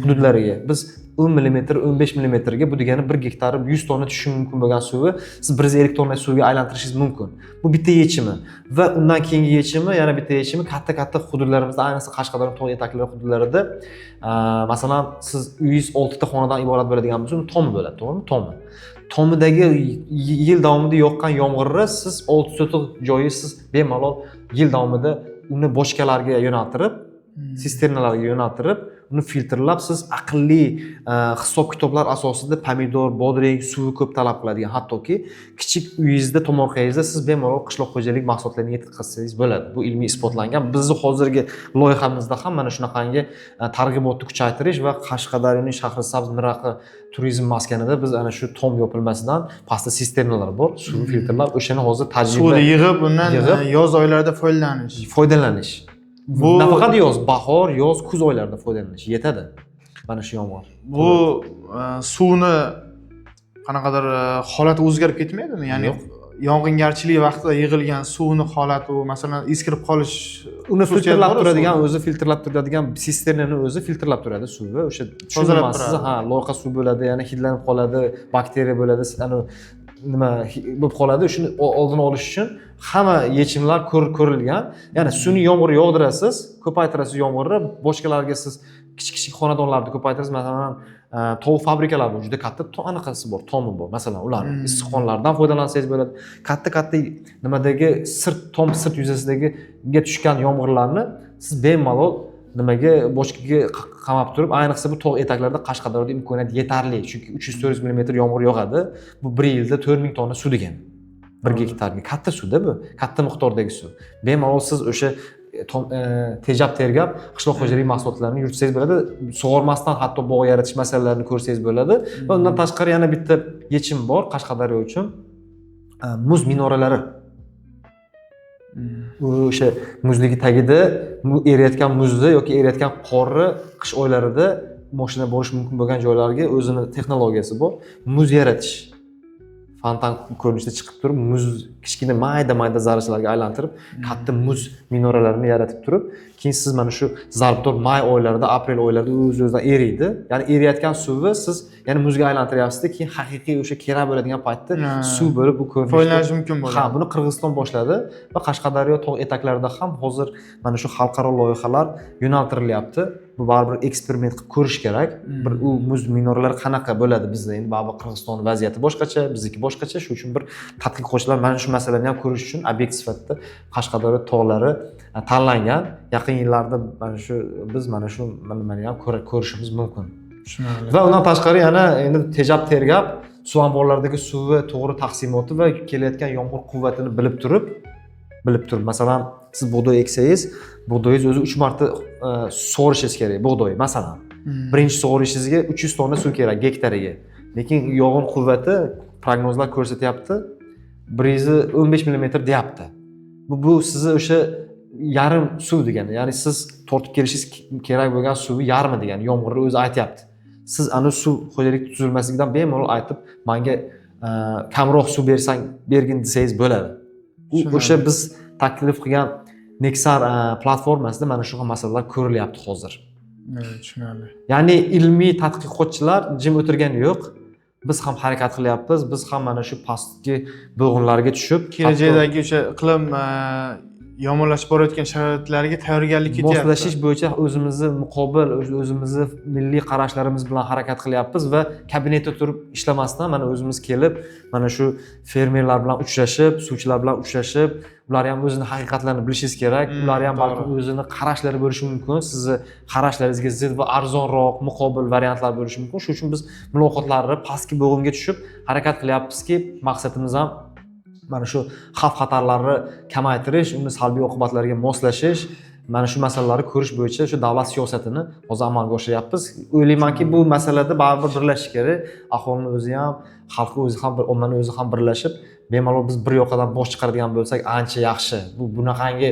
hududlariga biz 10 millimetr, 15 millimetrga, bu degani 1 gektari 100 tonna tushishi mumkin bo'lgan suvi siz 150 tonna suvga aylantirishingiz mumkin. Bu bitta yechimi. Va undan keyingi yechimi, yana bitta yechimi, katta katta hududlarimizda, ayniqsa Qashqadaryo tog' etaklari hududlarida, masalan, siz uyingiz oltita xonadan iborat bo'ladigan bo'lsa, uni tomi bo'ladi, to'g'rimi? Tomi, tomidagi yil davomida yoqqan yomg'irni siz 6 sotix joyi siz bemalol yil davomida uni bochkalarga yo'naltirib, sisternalarga yo'naltirib, uni filtrlab, siz aqlli hisob kitoblar asosida pomidor, bodring, suvi ko'p talab qiladigan, hattoki kichik uyingizda, tomorqangizda siz bemalol qishloq xo'jalik mahsulotlarini yetkazsangiz bo'ladi. Bu ilmiy isbotlangan. Bizni hozirgi loyihamizda ham mana shunaqangi targ'ibotni kuchaytirish va Qashqadaryoning Shahrisabz Miraqi turizm maskanida biz ana shu tom yopilmasidan pastda sisternalar bor, suv filtrlab, o'shani hozir tajriba Suvni yig'ib, undan yig'ib- yoz oylarida foydalanish. Foydalanish. Bu Nafaqat yoz, bahor, yoz, kuz oylarida foydalanish yetadi mana shu yomg'ir. Bu suvni qanaqadir holati o'zgarib ketmaydimi? Ya'ni Yo'q. yog'ingarchilik vaqtida yig'ilgan suvni holati, u masalan eskirib qolish Uni xususiyati filtrlab bor turadigan suvni. O'zi filtrlab turadigan sisternani o'zi filtrlab turadi suvni o'sha. Tozalab Tushunman sizni. turadi. Ha, loyqa suv bo'ladi, yana hidlanib qoladi, bakteriya bo'ladi, ani nima bo'lib qoladi. Shuni oldini olish uchun hamma yechimlar ko'rilgan. Ya'ni sun'iy yomg'ir yog'dirasiz, ko'paytirasiz yomg'irni, boshqalarga siz kichik kichik xonadonlarni ko'paytirasiz. Masalan, tovuq fabrikalari bor, juda katta anaqasi bor, tomi bor, masalan, ularni issiqxonalardan foydalansangiz bo'ladi. Katta katta nimadagi sirt tom, sirt yuzasidagiga tushgan yomg'irlarni siz bemalol nimaga, bochkaga qamab turib, ayniqsa bu tog' etaklarida, Qashqadaryoda imkoniyat yetarli, chunki 300-400 millimetr yomg'ir yog'adi. Bu bir yilda 4000 tonna suv degani bir gektarga. Katta suvda, bu katta miqdordagi suv. Bemalol siz o'sha tejab tergab qishloq xo'jalik mahsulotlarini yuritsangiz bo'ladi, sug'ormasdan hatto bog' yaratish masalalarini ko'rsangiz bo'ladi. Va undan tashqari yana bitta yechim bor Qashqadaryo uchun. Muz minoralari. U o'sha muzligi tagida eriyotgan muzni yoki eriyotgan qorni qish oylarida moshina borish mumkin bo'lgan joylarga o'zini texnologiyasi bor, muz yaratish, fontan ko'rinishida chiqib turib, muz kichkina mayda mayda zarrachalarga aylantirib, katta muz minoralarini yaratib turib, keyin siz mana shu zarbdor may oylarida, aprel oylarida o'z o'zidan eriydi. Ya'ni eriyotgan suvni siz yana muzga aylantiryapsizda, keyin haqiqiy o'sha kerak bo'ladigan paytda suv bo'lib bu ko'rinishda foydalanish mumkin bo'ladi. Ha, buni Qirg'iziston boshladi va Qashqadaryo tog' etaklarida ham hozir mana shu xalqaro loyihalar yo'naltirilyapti. Bu baribir eksperiment qilib ko'rish kerak. Bir u muz minoralari qanaqa bo'ladi bizda. Endi baribir Qirg'iziston vaziyati boshqacha, bizniki boshqacha. Shuning uchun bir tadqiqotchilar mana shu masalani ham ko'rish uchun obyekt sifatida Qashqadaryo tog'lari tanlangan. Yaqin yillarda mana shu biz mana shu nimani ham ko'rishimiz mumkin. Tushunarli. Va undan tashqari yana endi tejab tergab suv omborlaridagi suvi to'g'ri taqsimoti va kelayotgan yomg'ir quvvatini bilib turib, masalan, siz bug'doy eksangiz, bug'doyingiz o'zi uch marta sug'orishingiz kerak bug'doy, masalan. Birinchi sug'orishingizga 300 tonna suv kerak gektariga, lekin yog'in quvvati prognozlar ko'rsatyapti, 115 millimetr deyapti. Bu sizni o'sha yarim suv degani, ya'ni siz tortib kelishingiz kerak bo'lgan suvi yarmi degani. Yomg'irni o'zi aytyapti. Siz ana suv xo'jalik tuzilmasligidan bemalol aytib, manga kamroq suv bersang, bergin desangiz bo'ladi. U Tushunarli. o'sha biz taklif qilgan Nexar platformasida mana shu masalalar ko'rilyapti hozir. Evet, tushunarli. Ya'ni ilmiy tadqiqotchilar jim o'tirgani yo'q, biz ham harakat qilyapmiz, biz ham mana shu pastki bo'g'inlarga tushib Kelajakdagi o'sha iqlim yomonlashib borayotgan sharoitlarga tayyorgarlik ketyapti. Moslashish bo'yicha o'zimizni muqobil o'zimizni milliy qarashlarimiz bilan harakat qilyapmiz va kabinetda turib ishlamasdan, mana o'zimiz kelib, mana shu fermerlar bilan uchrashib, suvchilar bilan uchrashib, ular ham o'zini haqiqatlarini bilishingiz kerak. Ular ham balkim o'zini qarashlari bo'lishi mumkin, sizni qarashlaringizga zid va arzonroq muqobil variantlar bo'lishi mumkin. Shuning uchun biz muloqotlarni pastki bo'g'inga tushib harakat qilyapmizki, maqsadimiz ham mana shu xavf xatarlarni kamaytirish, uni salbiy oqibatlariga moslashish. Mana shu masalalarni ko'rish bo'yicha shu davlat siyosatini hozir amalga oshiryapmiz. O'ylaymanki, bu masalada baribir birlashish kerak. Aholini o'zi ham, xalqni o'zi ham, bir ommani o'zi ham birlashib, bemalol biz bir yoqadan bosh chiqaradigan bo'lsak, ancha yaxshi. Bu bunaqangi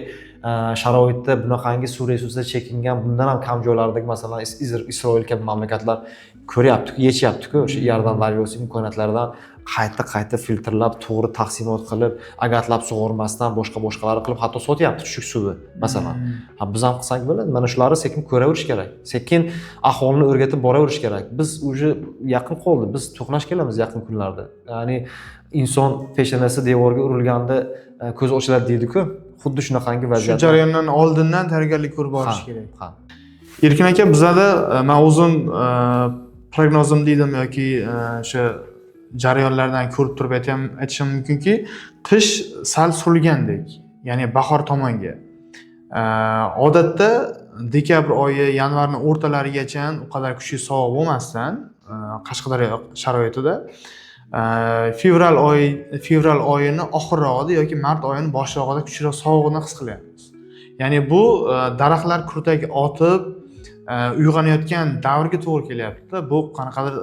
sharoitda, bunaqangi suv resurslar chekingan, bundan ham kam joylardagi, masalan, Isroil kabi mamlakatlar ko'ryapti-ku, yechyapti-ku, o'sha Iordan daryosi imkoniyatlaridan qayta qayta filtrlab, to'g'ri taqsimot qilib, agatlab sug'urmasdan boshqa boshqalar qilib, hatto sotyapti chuchuk suvi, masalan. Ha, biz ham qilsak bo'ladi. Mana shularni sekin ko'raverish kerak. Sekin aholini o'rgatib boraverish kerak. Biz уже yaqin qoldi. Biz to'qnash kelamiz yaqin kunlarda. Ya'ni inson peshonasi devorga urilganda ko'zi ochiladi deydi-ku. Xuddi shunaqangi Shu vaziyat. jarayondan oldindan tayyorgarlik ko'rib borish kerak. Ha. Erkin aka, bizada man o'zim prognozim deydimi yoki o'sha jarayonlardan ko'rib turib aytishim mumkinki, qish sal surilgandek, ya'ni bahor tomonga. Odatda dekabr oyi, yanvarni o'rtalarigacha u qadar kuchli sovuq bo'lmasdan, Qashqadaryo sharoitida fevral oyini oxirrog'ida yoki mart oyini boshlog'ida kuchliroq sovuqni his qilyapmiz. Ya'ni bu daraxtlar kurtak otib uyg'onayotgan davrga to'g'ri kelyapti. Bu qanaqadir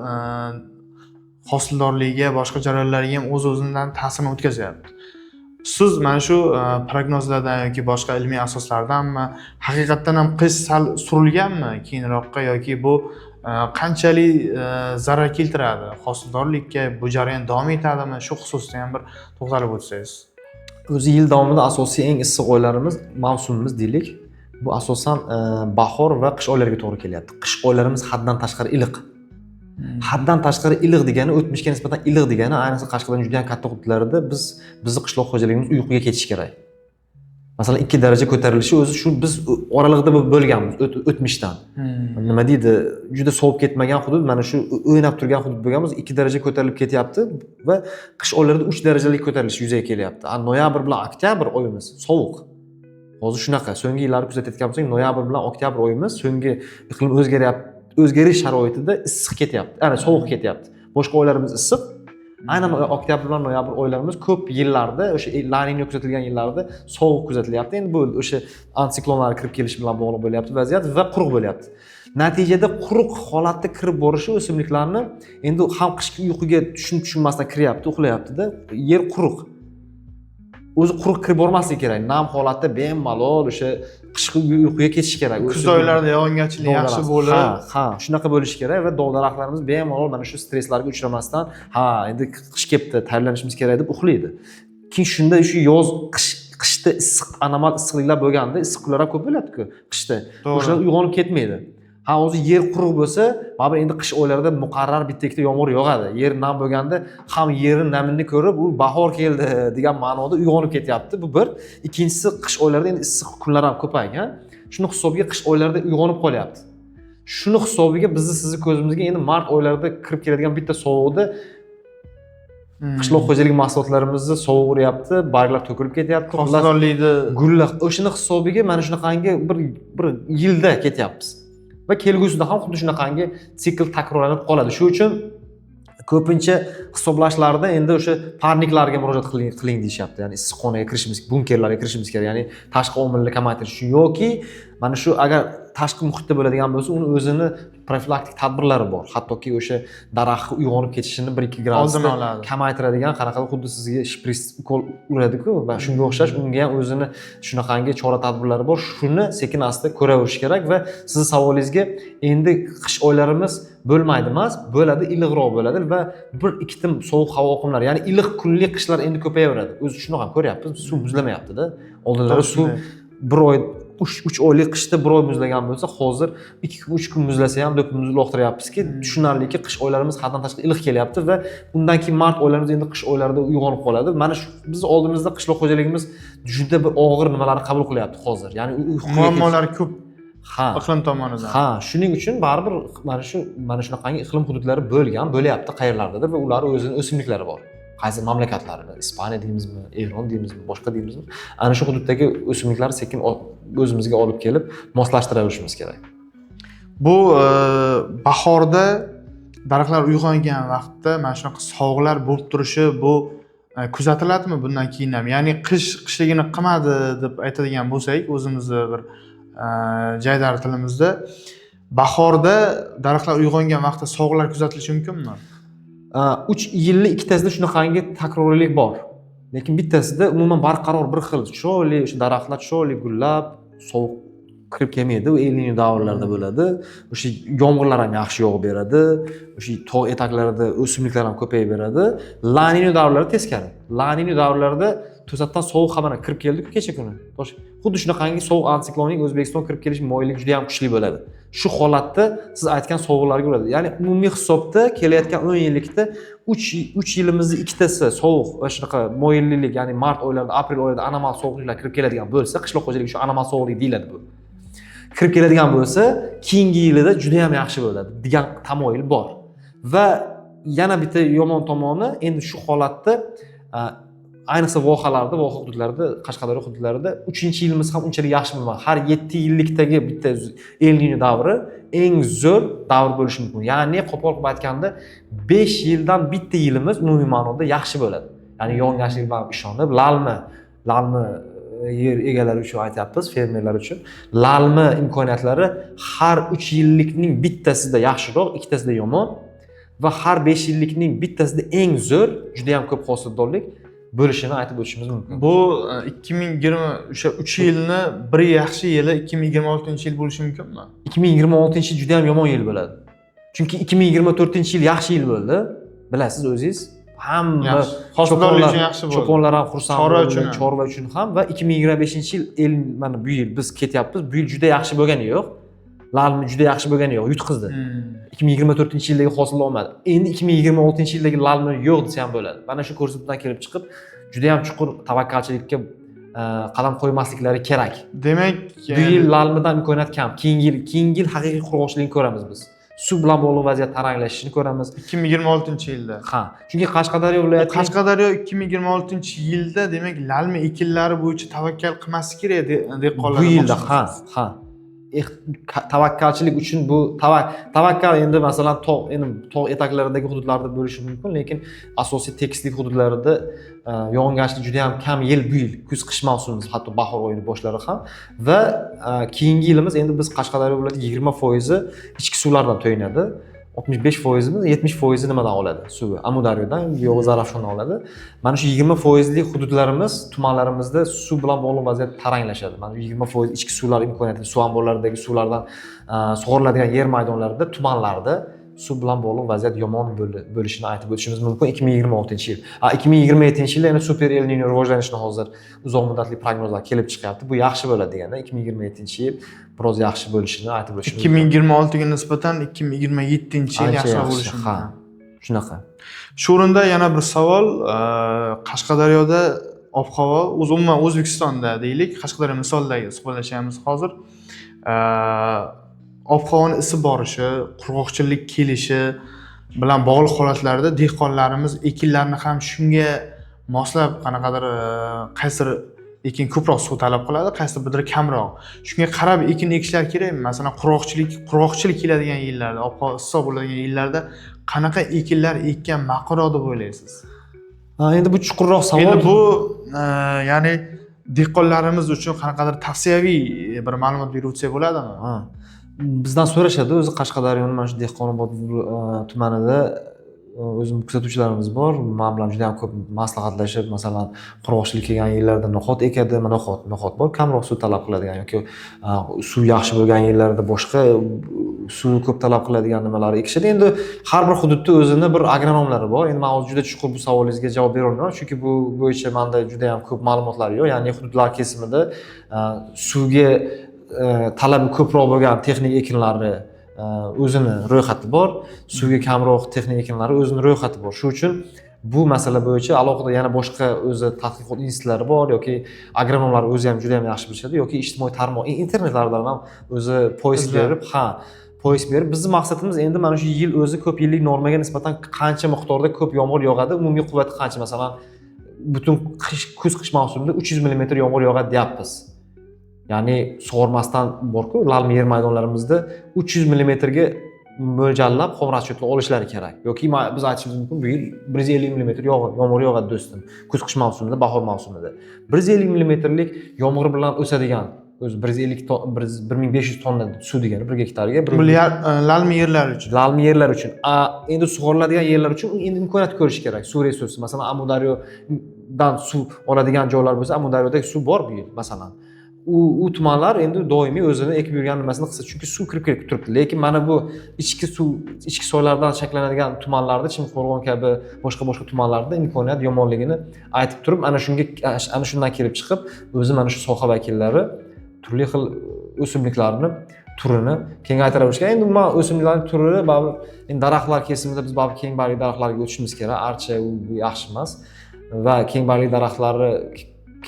hosildorligiga, boshqa jarayonlarga ham o'z o'zidan ta'sirini o'tkazyapti. Siz mana shu prognozlardan yoki boshqa ilmiy asoslardanmi, haqiqatdan ham qish sal surilganmi keyinroqqa yoki bu qanchalik zarar keltiradi hosildorlikka, bu jarayon davom etadimi? Shu xususida ham bir to'xtalib o'tsangiz. O'zi yil davomida asosiy eng issiq oylarimiz, mavsumimiz deylik. Bu asosan bahor va qish oylariga to'g'ri kelyapti. Qish oylarimiz haddan tashqari iliq. Haddan tashqari iliq degani, o'tmishga nisbatan iliq degani, ayniqsa Qashqadaryoning juda ham katta hududlarida bizni qishloq xo'jaligimiz uyquga ketishi kerak. Masalan, 2 daraja ko'tarilishi o'zi shu biz oralig'ida bo'lganmiz o'tmishdan. Nima deydi, juda sovib ketmagan hudud, mana shu o'ynab turgan hudud bo'lganmiz, 2 daraja ko'tarilib ketyapti va qish oylarida 3 darajalik ko'tarilish yuzaga kelyapti. A noyabr bilan oktyabr oyimiz sovuq. Hozir shunaqa, so'nggi yillarni kuzatayotgan bo'lsak, noyabr bilan oktyabr oyimiz so'nggi iqlim o'zgaryapti, o'zgarish sharoitida issiq ketyapti, ya'ni sovuq ketyapti. Boshqa oylarimiz issiq. Aynan oktyabr bilan noyabr oylarimiz ko'p yillarda, o'sha La Nina kuzatilgan yillarda sovuq kuzatilyapti. Endi bu o'sha antiklonlar kirib kelishi bilan bog'liq bo'lyapti vaziyat va quruq bo'lyapti. Natijada quruq holatda kirib borishi o'simliklarni endi ham qishki uyquga tushunib tushunmasdan kiryapti, uxlayapti-da. Yer quruq. O'zi quruq kirib bormasligi kerak. Nam holatda bemalol o'sha qishki uyquga ketish kerak. Kuz oylarida yog'ingarchilik yaxshi bo'lib, Ha, shunaqa bo'lishi kerak va dov daraxtlarimiz bemalol mana shu stresslarga uchramasdan, ha, endi qish kelibdi, tayyorlanishimiz kerak deb uxlaydi. Keyin shunda shu yoz, qish, qishda issiq, anomal issiqliklar bo'lganda, issiq kunlar ham ko'p bo'ladi-ku qishda. O'shalar uyg'onib ketmaydi. Ha, hozir yer quruq bo'lsa, baribir endi qish oylarida muqarrar bitta ikkita yomg'ir yog'adi. Yer nam bo'lganda ham yerni namini ko'rib, u bahor keldi degan ma'noda uyg'onib ketyapti. Bu bir. Ikkinchisi, qish oylarida endi issiq kunlar ham ko'paygan. Shuni hisobiga qish oylarida uyg'onib qolyapti. Shuni hisobiga bizni sizni ko'zimizga endi mart oylarida kirib keladigan bitta sovuqda qishloq xo'jalik mahsulotlarimizni sovuq uryapti, barglar to'kilib ketyapti. Xullas, Hosildorlikni gullar o'shani hisobiga mana shunaqangi bir yilda ketyapmiz. Va kelgusida ham xuddi shunaqangi sikl takrorlanib qoladi. Shu uchun ko'pincha hisoblashlarda endi o'sha парник larga murojaat qiling deyishyapti. Ya'ni issiqxonaga kirishimiz, bunkerlarga kirishimiz kerak. Ya'ni tashqi omilni kamaytirish uchun yoki mana shu agar tashqi muhitda bo'ladigan bo'lsa, uni o'zini profilaktik tadbirlari bor. Hattoki o'sha daraxtni uyg'onib ketishini 1-2 gradusda oldini oladi. kamaytiradigan qanaqa xuddi sizga shpris ukol uradi-ku va shunga o'xshash unga ham o'zini shunaqangi chora tadbirlari bor. Shuni sekin asta ko'raverish kerak va sizni savolingizga endi qish oylarimiz bo'lmaydi emas, bo'ladi, iliqroq bo'ladi va bir ikkita sovuq havo oqimlari, ya'ni iliq kunli qishlar endi ko'payaveradi. O'zi shuni ham ko'ryapmiz, suv muzlamayapti-da. Oldinlari suv bir oy, uch oylik qishda bir oy muzlagan bo'lsa, hozir 2 kun, 3 kun muzlasa ham do'ppimizni uloqtiryapmizki, tushunarliki, qish oylarimiz haddan tashqari iliq kelyapti va undan keyin mart oylarimiz endi qish oylarida uyg'onib qoladi. Mana shu biz oldimizda qishloq xo'jaligimiz juda bir og'ir nimalarni qabul qilyapti hozir. Ya'ni uyquga Muammolar ko'p Ha. iqlim tomonidan. Ha, shuning uchun baribir mana shunaqangi iqlim hududlari bo'lgan, bo'lyapti qayerlardadir va ular o'zini o'simliklari bor. Qaysi mamlakatlarida, Ispaniya deymizmi, Eron deymizmi, boshqa deymizmi? Ana shu hududdagi o'simliklarni sekin o'zimizga olib kelib moslashtiraverishimiz kerak. Bu bahorda daraxtlar uyg'ongan vaqtda mana shunaqa sovuqlar bo'lib turishi bu kuzatiladimi bundan keyin ham? Ya'ni qish qishligini qilmadi deb aytadigan bo'lsak, o'zimizni bir Jaydari tilimizda. Bahorda daraxtlar uyg'ongan vaqtda sovuqlar kuzatilishi mumkinmi? 3 yillik ikkitasida shunaqangi takroriylik bor. Lekin bittasida umuman barqaror bir xil chiroyli o'sha daraxtlar chiroyli gullab, sovuq kirib kelmaydi. U El Nino davrlarida bo'ladi. O'sha yomg'irlar ham yaxshi yog'ib beradi. O'sha tog' etaklarida o'simliklar ham ko'payib beradi. La Nino davrlari teskari. La Nino davrlarida to'satdan sovuq ham mana kirib keldi-ku kecha kuni. Xuddi shunaqangi sovuq antiklonning O'zbekistonga kirib kelish moyilligi juda ham kuchli bo'ladi. Shu holatda siz aytgan sovuqlarga bo'ladi. Ya'ni umumiy hisobda kelayotgan 10 yillikda 3 yilimizni ikkitasi sovuq va shunaqa moyillilik, ya'ni mart oylarida, aprel oylarida anomal sovuqliklar kirib keladigan bo'lsa, qishloq xo'jaligi shu anomal sovuqlik deyiladi bu. Kirib keladigan bo'lsa, keyingi yilida juda ham yaxshi bo'ladi degan tamoyil bor. Va yana bitta yomon tomoni, endi shu holatda ayniqsa vohalarda, voha hududlarida, Qashqadaryo hududlarida 3-yilimiz ham unchalik yaxshi bo'lmadi. Har 7 yillikdagi bitta El Nino davri eng zo'r davr bo'lishi mumkin. Ya'ni qo'pol qilib aytganda 5 yildan bitta yilimiz umumiy ma'noda yaxshi bo'ladi. Ya'ni yog'ingarchilik bilan ishonib, lalmi yer egalari uchun aytyapmiz, fermerlar uchun lalmi imkoniyatlari har 3 yillikning bittasida yaxshiroq, ikkitasida yomon va har 5 yillikning bittasida eng zo'r, juda ham ko'p hosildorlik bo'lishini aytib o'tishimiz mumkin. Bu 2020 o'sha 3 yilni bir yaxshi yili 2026-yil bo'lishi mumkinmi? 2026-yil juda ham yomon yil bo'ladi. Chunki 2024-yil yaxshi yil bo'ldi. Bilasiz o'zingiz. Hamma hosildorlik uchun yaxshi bo'ldi. Cho'ponlar ham xursand Chorva bo'ldi, uchun ham. Chorva uchun ham va 2025-yil mana bu yil biz ketyapmiz. Bu yil juda yaxshi bo'lgani yo'q. Lalmi juda yaxshi bo'lgani yo'q, yutqizdi. 2024-yildagi hosil olmadi. Endi 2026-yildagi lalmi yo'q desa ham bo'ladi. Mana shu ko'rsatuvdan kelib chiqib, juda ham chuqur tavakkalchilikka qadam qo'ymasliklari kerak. Demak, bu yil lalmidan imkoniyat kam. Keyingi yil haqiqiy qurg'oqchilikni ko'ramiz biz. Suv bilan bog'liq vaziyat taranglashishini ko'ramiz. 2026-yilda. Ha, chunki Qashqadaryo viloyati Qashqadaryo 2026-yilda demak lalmi ekinlari bo'yicha tavakkal qilmaslik kerak dehqonlar. Bu yilda ha, ha. Tavakkalchilik uchun bu tavakkal endi masalan tog' etaklaridagi hududlarda bo'lishi mumkin, lekin asosiy tekislik hududlarida yog'ingarchilik juda ham kam yil bu yil kuz qish mavsumimiz, hatto bahor oyini boshlari ham va keyingi yilimiz endi biz Qashqadaryo viloyati 20% ichki suvlardan to'yinadi. 65%'imiz 70% nimadan oladi? Suvi Amudaryodan, yo'q Zarafshondan oladi. Mana shu 20%lik hududlarimiz, tumanlarimizda suv bilan bog'liq vaziyat taranglashadi. Mana shu 20% ichki suvlar imkoniyati, suv omborlaridagi suvlardan sug'oriladigan yer maydonlarida, tumanlarda suv bilan bog'liq vaziyat yomon bo'lishini aytib o'tishimiz mumkin 2026-yil. 2027-yilda yana super El Nino rivojlanishini hozir uzoq muddatli prognozlar kelib chiqyapti. Bu yaxshi bo'ladi deganda 2027-yil biroz yaxshi bo'lishini aytib o'tishimiz mumkin. 2026 ga nisbatan 2027-yil Ancha yaxshiroq yaxshi, bo'lishi ha. mumkin. Shunaqa. Shu o'rinda yana bir savol, Qashqadaryoda ob-havo, o'zi umuman O'zbekistonda deylik, Qashqadaryo misolidagi suhbatlashyapmiz hozir. Ob-havoni isib borishi, qurg'oqchilik kelishi bilan bog'liq holatlarda dehqonlarimiz ekinlarni ham shunga moslab qanaqadir qaysidir ekin ko'proq suv talab qiladi, qaysidir kamroq. Shunga qarab ekin ekishlar kerakmi? Masalan, qurg'oqchilik keladigan yillarda, ob-havo issiq bo'ladigan yillarda qanaqa ekinlar ekkan ma'qulroq deb o'ylaysiz? Endi bu chuqurroq savol. Endi bu ya'ni dehqonlarimiz uchun qanaqadir tavsiyaviy bir ma'lumot berib o'tsak bo'ladimi? Ha. Bizdan so'rashadi o'zi Qashqadaryoning mana shu Dehqonobod tumanida o'zim kuzatuvchilarimiz bor. Men bilan juda ham ko'p maslahatlashib, masalan, qurg'oqchilik kelgan yillarda no'xat ekadi, no'xat bor, kamroq suv talab qiladigan yoki suv yaxshi bo'lgan yillarda boshqa suv ko'p talab qiladigan nimalar ekishadi. Endi har bir hududda o'zini bir agronomlari bor. Endi men hozir juda chuqur bu savolingizga javob bera olmayman, chunki bu bo'yicha menda juda ham ko'p ma'lumotlar yo'q. Ya'ni hududlar kesimida suvga talabi ko'proq bo'lgan texnik ekinlari o'zini ro'yxati bor, suvga kamroq texnik ekinlari o'zini ro'yxati bor. Shu uchun bu masala bo'yicha alohida yana boshqa o'zi tadqiqot institutlari bor yoki agronomlar o'zi ham juda ham yaxshi bilishadi yoki ijtimoiy tarmoq internetlardan ham o'zi поиск Izlab. berib, ha, поиск berib, bizni maqsadimiz endi mana shu yil o'zi ko'p yillik normaga nisbatan qancha miqdorda ko'p yomg'ir yog'adi, umumiy quvvati qancha, masalan, butun qish, kuz qish mavsumida 300 millimetr yomg'ir yog'adi deyapmiz. Ya'ni sug'ormasdan borku, lalmi yer maydonlarimizda 300 millimetrga mo'ljallab xom расчет olishlari kerak. Yoki biz aytishimiz mumkin, bu yil 150 millimetr yomg'ir yog'adi do'stim. Kuz qish mavsumida, bahor mavsumida. 150 millimetrlik yomg'ir bilan o'sadigan O'zi 150, 1500 tonna suv degani 1 gektarga. Bu lalmi yerlar uchun. Lalmi yerlar uchun. Endi sug'oriladigan yerlar uchun endi imkoniyat ko'rish kerak. Suv resursi, masalan, Amudaryodan suv oladigan joylar bo'lsa, Amudaryoda suv bor bu yil, masalan. U tumanlar endi doimiy o'zini ekib yurgan nimasini qilsa, chunki suv kirib kelib turibdi. Lekin mana bu ichki suv, ichki soylardan shakllanadigan tumanlarda, Chimqo'rg'on kabi boshqa boshqa tumanlarda imkoniyat yomonligini aytib turib, ana shundan kelib chiqib, o'zi mana shu soha vakillari turli xil o'simliklarni turini kengaytiraverishgan. Endi umuman o'simliklarning turi baribir, endi daraxtlar kesimida biz baribir keng bargli daraxtlarga o'tishimiz kerak. Archa u yaxshi emas va keng bargli daraxtlarni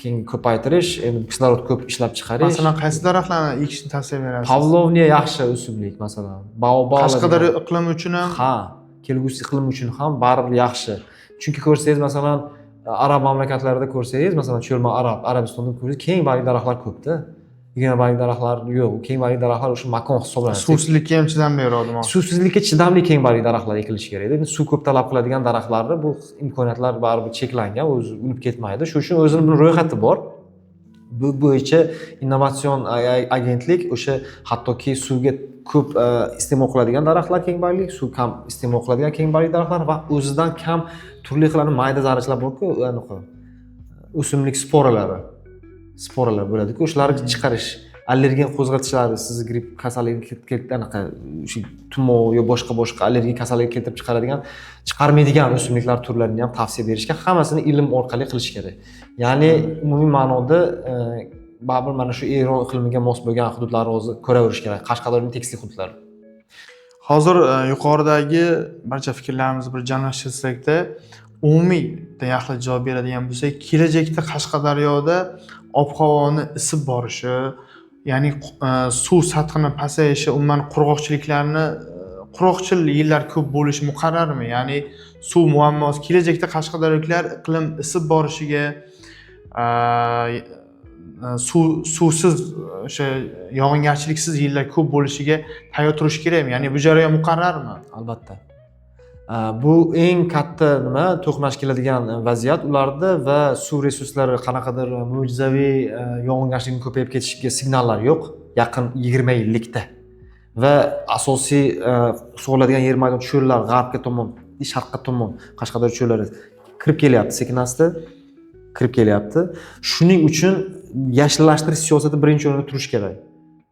keng ko'paytirish, endi kislorod ko'p ishlab chiqarish. Masalan, qaysi daraxtlarni ekishni tavsiya berasiz? Pavlovniya yaxshi o'simlik, masalan. Baobab. Qashqadaryo iqlimi uchun ham. Ha, kelgusi iqlim uchun ham baribir yaxshi. Chunki ko'rsangiz, masalan, arab mamlakatlarida ko'rsangiz, masalan, cho'lma Arabistonda ko'rsangiz, keng bargli daraxtlar ko'pda. Igna bargli daraxtlar yo'q. Keng bargli daraxtlar o'sha makon hisoblanadi. Suvsizlikka ham chidam beradi demoqchi. Suvsizlikka chidamli keng bargli daraxtlar ekilishi kerak. Endi suv ko'p talab qiladigan daraxtlarni bu imkoniyatlar baribir cheklangan, o'zi unib ketmaydi. Shuning uchun o'zini bir ro'yxati bor. Bu bo'yicha innovatsion agentlik o'sha hattoki suvga ko'p iste'mol qiladigan daraxtlar keng bargli, suv kam iste'mol qiladigan keng bargli daraxtlar va o'zidan kam turli xil mayda zarrachalar borku, anaqa o'simlik sporalari, sporalar bo'ladiku, o'shalarni chiqarish, allergen qo'zg'atishlari, sizni gripp kasalligini anaqa o'sha tumov yo boshqa boshqa allergik kasallikka keltirib chiqaradigan, chiqarmaydigan o'simliklar turlarini ham tavsiya berishgan. Hammasini ilm orqali qilish kerak. Ya'ni umumiy ma'noda baribir mana shu Eron iqlimiga mos bo'lgan hududlarni hozir ko'raverish kerak. Qashqadaryoning tekisli hududlari. Hozir yuqoridagi barcha fikrlarimizni bir jamlashtirsakda, umumiy bitta yaxlit javob beradigan bo'lsak, kelajakda Qashqadaryoda ob-havoni isib borishi, ya'ni suv sathini pasayishi, umuman qurg'oqchiliklarni, qurg'oqchil yillar ko'p bo'lishi muqarrarmi? Ya'ni suv muammosi kelajakda qashqadaryoliklar iqlim isib borishiga, suvsiz, o'sha yog'ingarchiliksiz yillar ko'p bo'lishiga tayyor turish kerakmi? Ya'ni bu jarayon muqarrarmi? Albatta. Bu eng katta nima to'qnash keladigan vaziyat ularda va suv resurslari qanaqadir mo'jizaviy yog'ingarchilikning ko'payib ketishiga signallar yo'q yaqin 20 yillikda. Va asosiy sug'oriladigan yer maydon cho'llar g'arbga tomon, sharqqa tomon Qashqadaryo cho'llari kirib kelyapti, sekin asta kirib kelyapti. Shuning uchun yashillashtirish siyosati birinchi o'rinda turishi kerak.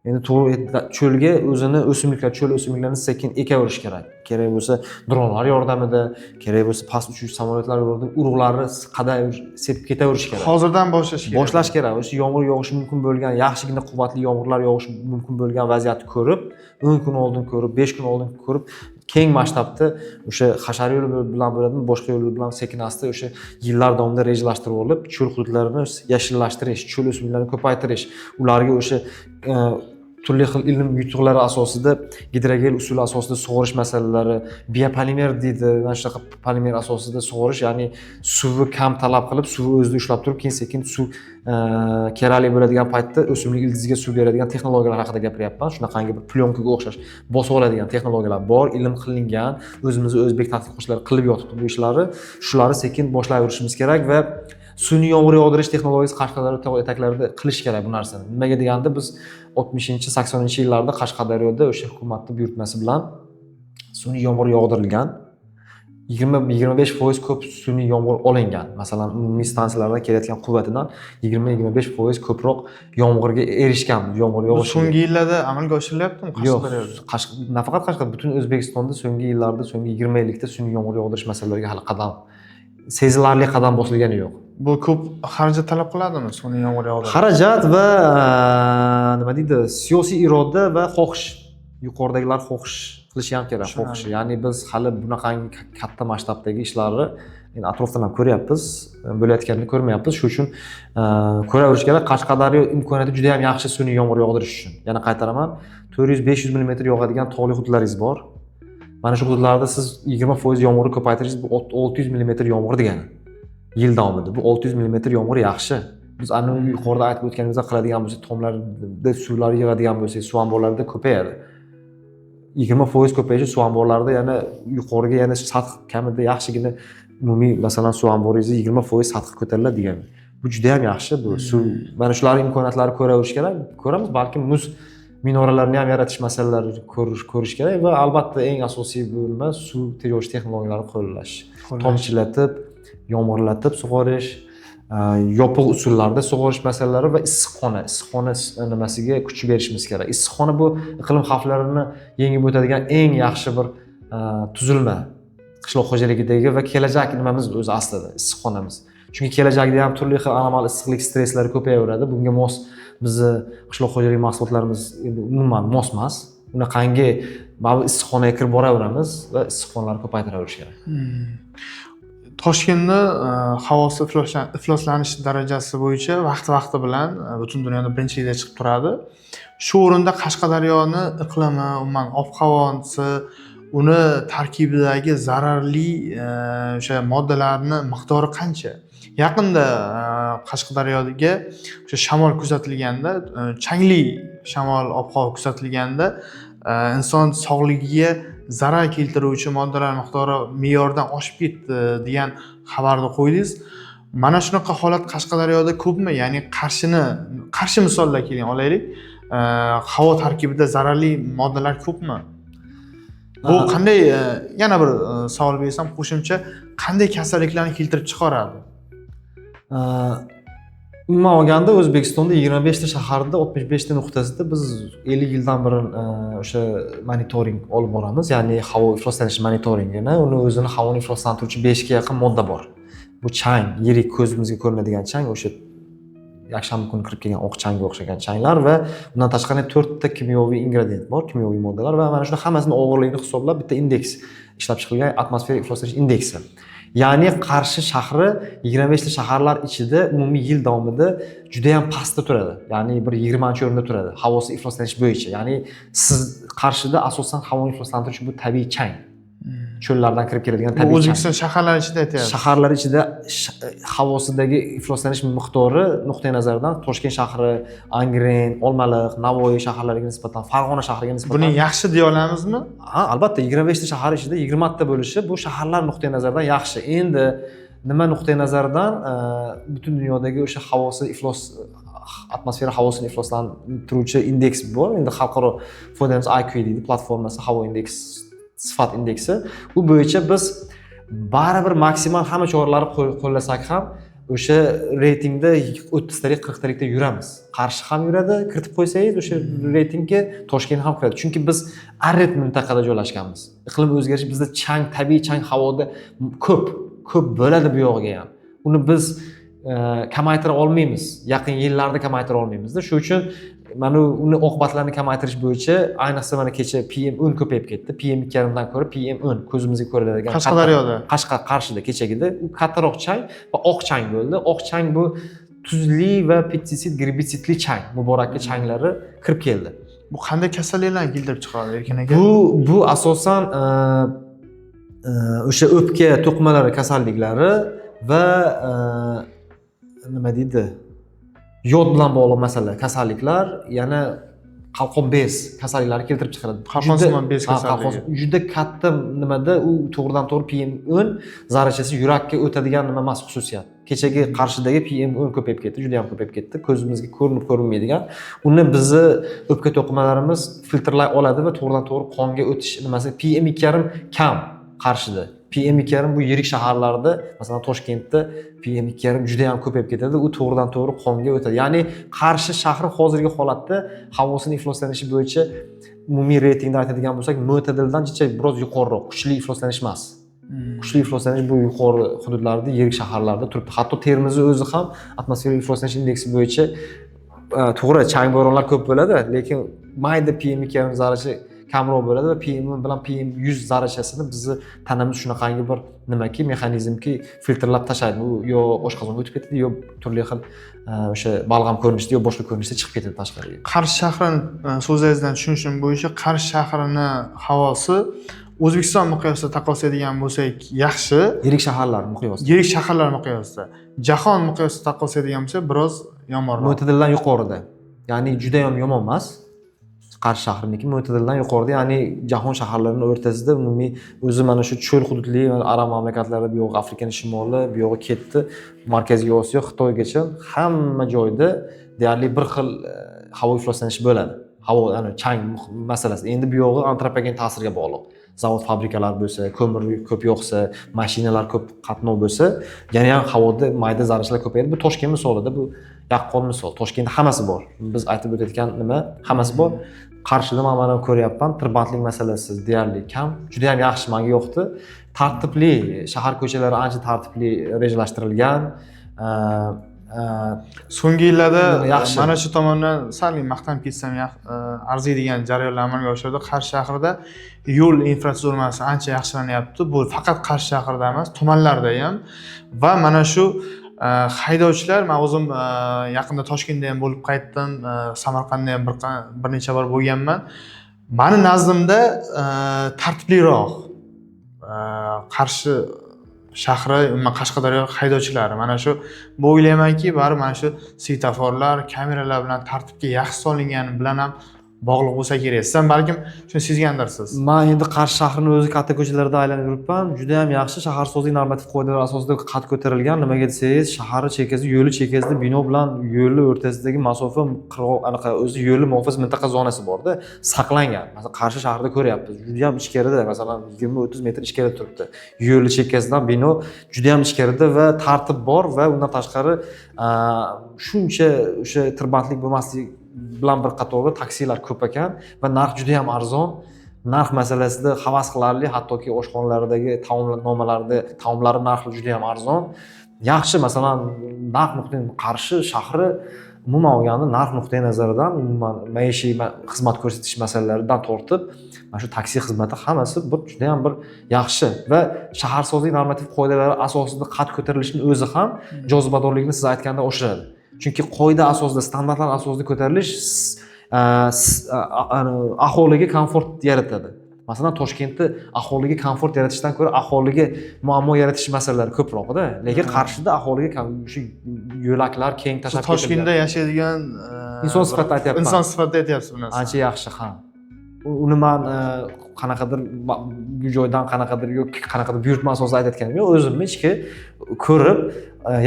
Endi to'g'ri cho'lga o'zini o'simliklar, cho'l o'simliklarini sekin ekaverish kerak. Kerak bo'lsa dronlar yordamida, kerak bo'lsa past uchuvchi samolyotlar yordamida urug'larni qaday sepib ketaverish kerak. Hozirdan boshlash kerak. Boshlash kerak. O'sha yomg'ir yog'ishi mumkin bo'lgan, yaxshigina quvvatli yomg'irlar yog'ishi mumkin bo'lgan vaziyatni ko'rib, 10 kun oldin ko'rib, 5 kun oldin ko'rib, keng masshtabda o'sha hashar yo'li bilan bo'ladimi, boshqa yo'l bilan sekin asta o'sha yillar davomida rejalashtirib olib, cho'l hududlarini yashillashtirish, cho'l o'simliklarini ko'paytirish, ularga o'sha turli xil ilm yutuqlari asosida gidrogel usuli asosida sug'orish masalalari, biopolimer deydi, mana shunaqa polimer asosida sug'orish, ya'ni suvi kam talab qilib, suvi o'zida ushlab turib, keyin sekin suv kerakli bo'ladigan paytda o'simlik ildiziga suv beradigan texnologiyalar haqida gapiryapman. Shunaqangi bir plyonkaga o'xshash bosib oladigan texnologiyalar bor, ilm qilingan, o'zimizni o'zbek tadqiqotchilari qilib yotibdi bu ishlarni. Shularni sekin boshlayverishimiz kerak va sun'iy yomg'ir yog'dirish texnologiyasi Qashqadaryo tog' etaklarida qilish kerak bu narsani. Nimaga deganda biz 60-, 80-yillarda Qashqadaryoda o'sha hukumatning buyurtmasi bilan sun'iy yomg'ir yog'dirilgan. 20-25% ko'p sun'iy yomg'ir olingan. Masalan, umumiy stansiyalardan kelayotgan quvvatidan 20-25% ko'proq yomg'irga erishgan, yomg'ir Bu yog'ishiga. so'nggi yillarda amalga oshirilyaptimi Yo'q, Qashqadaryoda? Nafaqat Qashqadaryo, butun O'zbekistonda so'nggi yillarda, so'nggi 20 yillikda sun'iy yomg'ir yog'dirish masalalariga hali sezilarli qadam bosilgani yo'q. Bu ko'p xarajat talab qiladimi sun'iy yomg'ir yog'dirish? Xarajat va nima deydi, siyosiy iroda va xohish. Yuqoridagilar xohish qilishi ham kerak, Tushunarli. xohish. Ya'ni biz hali bunaqangi katta masshtabdagi ishlarni endi atrofdan ham ko'ryapmiz, bo'layotganini ko'rmayapmiz. Shuning uchun ko'raverish kerak. Qashqadaryo imkoniyati juda ham yaxshi sun'iy yomg'ir yog'dirish uchun. Yana qaytaraman, 400-500 millimetr yog'adigan tog'li hududlaringiz bor. Mana shu hududlarda siz 20% yomg'irni ko'paytirishingiz bu 600 millimetr yomg'ir degani. Yil davomida bu 600 millimetr yomg'ir yaxshi. Biz ana yuqorida aytib o'tganimizda qiladigan bo'lsak, tomlarda suvlar yig'adigan bo'lsak, suv omborlarida ko'payadi. 20% ko'payishi suv omborlarida yana yuqoriga yana sath kamida yaxshigina umumiy masalan suv omboringizni 20% sathi ko'tariladi degani. Bu juda ham yaxshi, bu suv, mana shularni imkoniyatlarini ko'raverish kerak. Ko'ramiz, balkim muz minoralarini ham yaratish masalalarini ko'rish kerak va albatta eng asosiy bu nima, suv tejovchi texnologiyalarni qo'llash. Tomchilatib, yomg'irlatib sug'orish, yopiq usullarda sug'orish masalalari va issiqxona nimasiga kuch berishimiz kerak. Issiqxona bu iqlim xavflarini yengib o'tadigan eng yaxshi bir tuzilma qishloq xo'jaligidagi va kelajak nimamiz o'zi aslida issiqxonamiz. Chunki kelajakda ham turli xil anomal issiqlik stresslari ko'payaveradi. Bunga mos bizni qishloq xo'jaligi mahsulotlarimiz endi umuman mos emas. Unaqangi baribir issiqxonaga kirib boraveramiz va issiqxonalarni ko'paytiraverish kerak. Toshkentni havosi ifloslanish darajasi bo'yicha vaqti-vaqti bilan butun dunyoda birinchilikda chiqib turadi. Shu o'rinda Qashqadaryoni iqlimi, umuman ob-havosi, uni tarkibidagi zararli o'sha moddalarni miqdori qancha? Yaqinda Qashqadaryoga o'sha shamol kuzatilganda, changli shamol ob-havo kuzatilganda inson sog'ligiga zarar keltiruvchi moddalar miqdori me'yordan oshib ketdi degan xabarni qo'ydingiz. Mana shunaqa holat Qashqadaryoda ko'pmi? Ya'ni Qarshi misollar keling olaylik. Havo tarkibida zararli moddalar ko'pmi? Bu qanday, yana bir savol bersam qo'shimcha, qanday kasalliklarni keltirib chiqaradi? Umuman olganda O'zbekistonda 25 ta shaharda 65 ta nuqtasida biz 50 yildan beri o'sha monitoring olib boramiz, ya'ni havo ifloslanishi monitoringini. Uni o'zini havoni ifloslantiruvchi 5 ga yaqin modda bor. Bu chang, yirik ko'zimizga ko'rinadigan chang, o'sha yakshanba kuni kirib kelgan oq changga o'xshagan changlar va undan tashqari 4 ta kimyoviy ingredient bor, kimyoviy moddalar va mana shuni hammasini og'irligini hisoblab bitta indeks ishlab chiqilgan, atmosfera ifloslanish indeksi. Ya'ni Qarshi shahri 25 ta shaharlar ichida umumiy yil davomida juda ham pastda turadi. Ya'ni bir 20-o'rinda turadi havosi ifloslanish bo'yicha. Ya'ni siz Qarshida asosan havoni ifloslantiruvchi bu tabiiy chang. Cho'llardan kirib keladigan Bu tabiiy chang. O'zbekiston shaharlari ichida aytyapsiz. Shaharlar ichida havosidagi ifloslanish miqdori nuqtai nazaridan Toshkent shahri, Angren, Olmaliq, Navoiy shaharlariga nisbatan, Farg'ona shahriga nisbatan Buni yaxshi deya olamizmi? Ha, albatta 25 ta shahar ichida 20 ta bo'lishi bu shaharlar nuqtai nazaridan yaxshi. Endi nima nuqtai nazaridan, butun dunyodagi o'sha havosi iflos, atmosfera havosini ifloslantiruvchi indeks bor. Endi xalqaro foydalanuvchi IQ deydi platformasi, havo indeks, sifat indeksi. U bo'yicha biz baribir maksimal hamma choralarni qo'llasak ham o'sha reytingda 30talik, 40talikda yuramiz. Qarshi ham yuradi, kiritib qo'ysangiz o'sha reytingga Toshkent ham kiradi. Chunki biz arid mintaqada joylashganmiz. Iqlim o'zgarishi bizda chang, tabiiy chang havoda ko'p, ko'p bo'ladi bu yog'iga ham. Uni biz kamaytira olmaymiz. Yaqin yillarda kamaytira olmaymizda. Shu uchun mana uni oqibatlarini kamaytirish bo'yicha, ayniqsa mana kecha PM10 ko'payib ketdi. PM2,5dan ko'ra PM10 ko'zimizga ko'rinadigan Qashqadaryoda. Qarshida kechagida u kattaroq chang va oq chang bo'ldi. Oq chang bu tuzli va pestisid, gerbitsidli chang, muborakli changlari kirib keldi. Bu qanday kasalliklarni keltirib chiqaradi, Erkin aka? Bu asosan o'sha o'pka to'qimalari kasalliklari va nima deydi, yod bilan bog'liq masala, kasalliklar, yana qalqon bez kasalliklari keltirib chiqaradi. Qalqonsimon bez Ha, kasalligi. Juda katta nimada u to'g'ridan to'g'ri PM10 zarrachasi yurakka o'tadigan nima emas, xususiyat. Kechagi Qarshidagi PM10 ko'payib ketdi, juda ham ko'payib ketdi. Ko'zimizga ko'rinib ko'rinmaydigan. Uni bizni o'pka to'qimalarimiz filtrlay oladi va to'g'ridan to'g'ri qonga o'tish nimasi PM2,5 kam Qarshida. PM2,5 bu yirik shaharlarda, masalan Toshkentda PM2,5 juda ham ko'payib ketadi. U to'g'ridan to'g'ri qonga o'tadi. Ya'ni Qarshi shahri hozirgi holatda havosini ifloslanishi bo'yicha umumiy reytingda aytadigan bo'lsak, mo'tadildan chicha biroz yuqoriroq, kuchli ifloslanish emas. Kuchli ifloslanish bu yuqori hududlarda, yirik shaharlarda turibdi. Hatto Termizni o'zi ham atmosfera ifloslanish indeksi bo'yicha to'g'ri chang bo'ronlar ko'p bo'ladi, lekin mayda PM2,5 zarracha kamroq bo'ladi va PM bilan PM100 zarrachasini bizni tanamiz shunaqangi bir nimaki, mexanizmki filtrlab tashlaydi. U yo oshqozonga o'tib ketadi, yo turli xil o'sha balg'am ko'rinishida, yo boshqa ko'rinishda chiqib ketadi tashqariga. Qarshi shahrini so'zlaringizdan tushunishim bo'yicha Qarshi shahrini havosi O'zbekiston miqyosida taqqoslaydigan bo'lsak yaxshi. Yirik shaharlar miqyosida. Yirik shaharlar miqyosida. Jahon miqyosida taqqoslaydigan bo'lsak biroz yomonroq. Mo'tadildan yuqorida. Ya'ni juda ham yomon emas. Qarshi shahriniki mo'tadildan yuqorida, ya'ni jahon shaharlarini o'rtasida umumiy o'zi mana shu cho'l hududli arab mamlakatlari, bu yog'i Afrikani shimoli, bu yog'i ketdi Markaziy Osiyo, Xitoygacha hamma joyda deyarli bir xil havo ifloslanishi bo'ladi. Havo, ya'ni chang masalasi. Endi bu yog'i antropogen ta'sirga bog'liq. Zavod, fabrikalar bo'lsa, ko'mir ko'p yoqsa, mashinalar ko'p qatnov bo'lsa, yana ham havoda mayda zarrachalar ko'payadi. Bu Toshkent misolida, bu yaqqol misol. Toshkentda hammasi bor. Biz aytib o'tayotgan nima, hammasi bor. Qarshida man mana ko'ryapman, tirbandlik masalasi deyarli kam. Juda ham yaxshi, menga yoqdi. Tartibli, shahar ko'chalari ancha tartibli rejalashtirilgan. So'nggi yillarda yaxshi. Mana shu tomondan sal maqtanib ketsam arziydigan jarayonlar amalga oshirildi. Qarshi shahrida yo'l infratuzilmasi ancha yaxshilanyapti. Bu faqat Qarshi shahrida emas, tumanlarda ham. Va mana shu haydovchilar, man o'zim yaqinda Toshkentda ham bo'lib qaytdim, Samarqandda ham bir necha bor bo'lganman. Mani nazdimda tartibliroq Qarshi shahri, umuman Qashqadaryo haydovchilari, mana shu, bu o'ylaymanki, baribir mana shu svetoforlar, kameralar bilan tartibga yaxshi solingani bilan ham bog'liq bo'lsa kerak. Siz ham balkim shuni sezgandirsiz. Man endi Qarshi shahrini o'zi katta ko'chalarida aylanib yuribman. Juda ham yaxshi shaharsozlik normativ qoidalari asosida qad ko'tarilgan. Nimaga desangiz, shahar chekkasi, yo'li chekkasida bino bilan yo'lni o'rtasidagi masofa qirg'oq, anaqa o'zi yo'lni muhofaza mintaqa zonasi borda, saqlangan. Masalan, Qarshi shahrida ko'ryapmiz. Juda ham ichkarida, masalan, 20-30 metr ichkarida turibdi. Yo'lni chekkasidan bino juda ham ichkarida va tartib bor va undan tashqari shuncha o'sha tirbandlik bo'lmaslik bilan bir qatorda taksilar ko'p ekan va narx juda ham arzon. Narx masalasida havas qilarli, hattoki oshxonalardagi taomnomalarda taomlari narxi juda ham arzon. Yaxshi, masalan, narx nuqtai Qarshi shahri umuman olganda narx nuqtai nazaridan, umuman maishiy xizmat ko'rsatish masalalaridan tortib mana shu taksi xizmati hammasi bir juda ham bir yaxshi va shaharsozlik normativ qoidalari asosida qad ko'tarilishining o'zi ham jozibadorlikni siz aytganda oshiradi. Chunki qoida asosida, standartlar asosida ko'tarilish aholiga komfort yaratadi. Masalan, Toshkentda aholiga komfort yaratishdan ko'ra aholiga muammo yaratish masalalari ko'proqda. Lekin Qarshida aholiga shu yo'laklar keng Siz tashlab Toshkentda ketilgan. yashaydigan Inson sifatida aytyapman. Inson sifatida aytyapsiz bu narsani. Ancha yaxshi, ha. Uni man qanaqadir bu joydan qanaqadir yoki qanaqadir buyurtma asosida aytayotganim yo'q. O'zimni ichki ko'rib,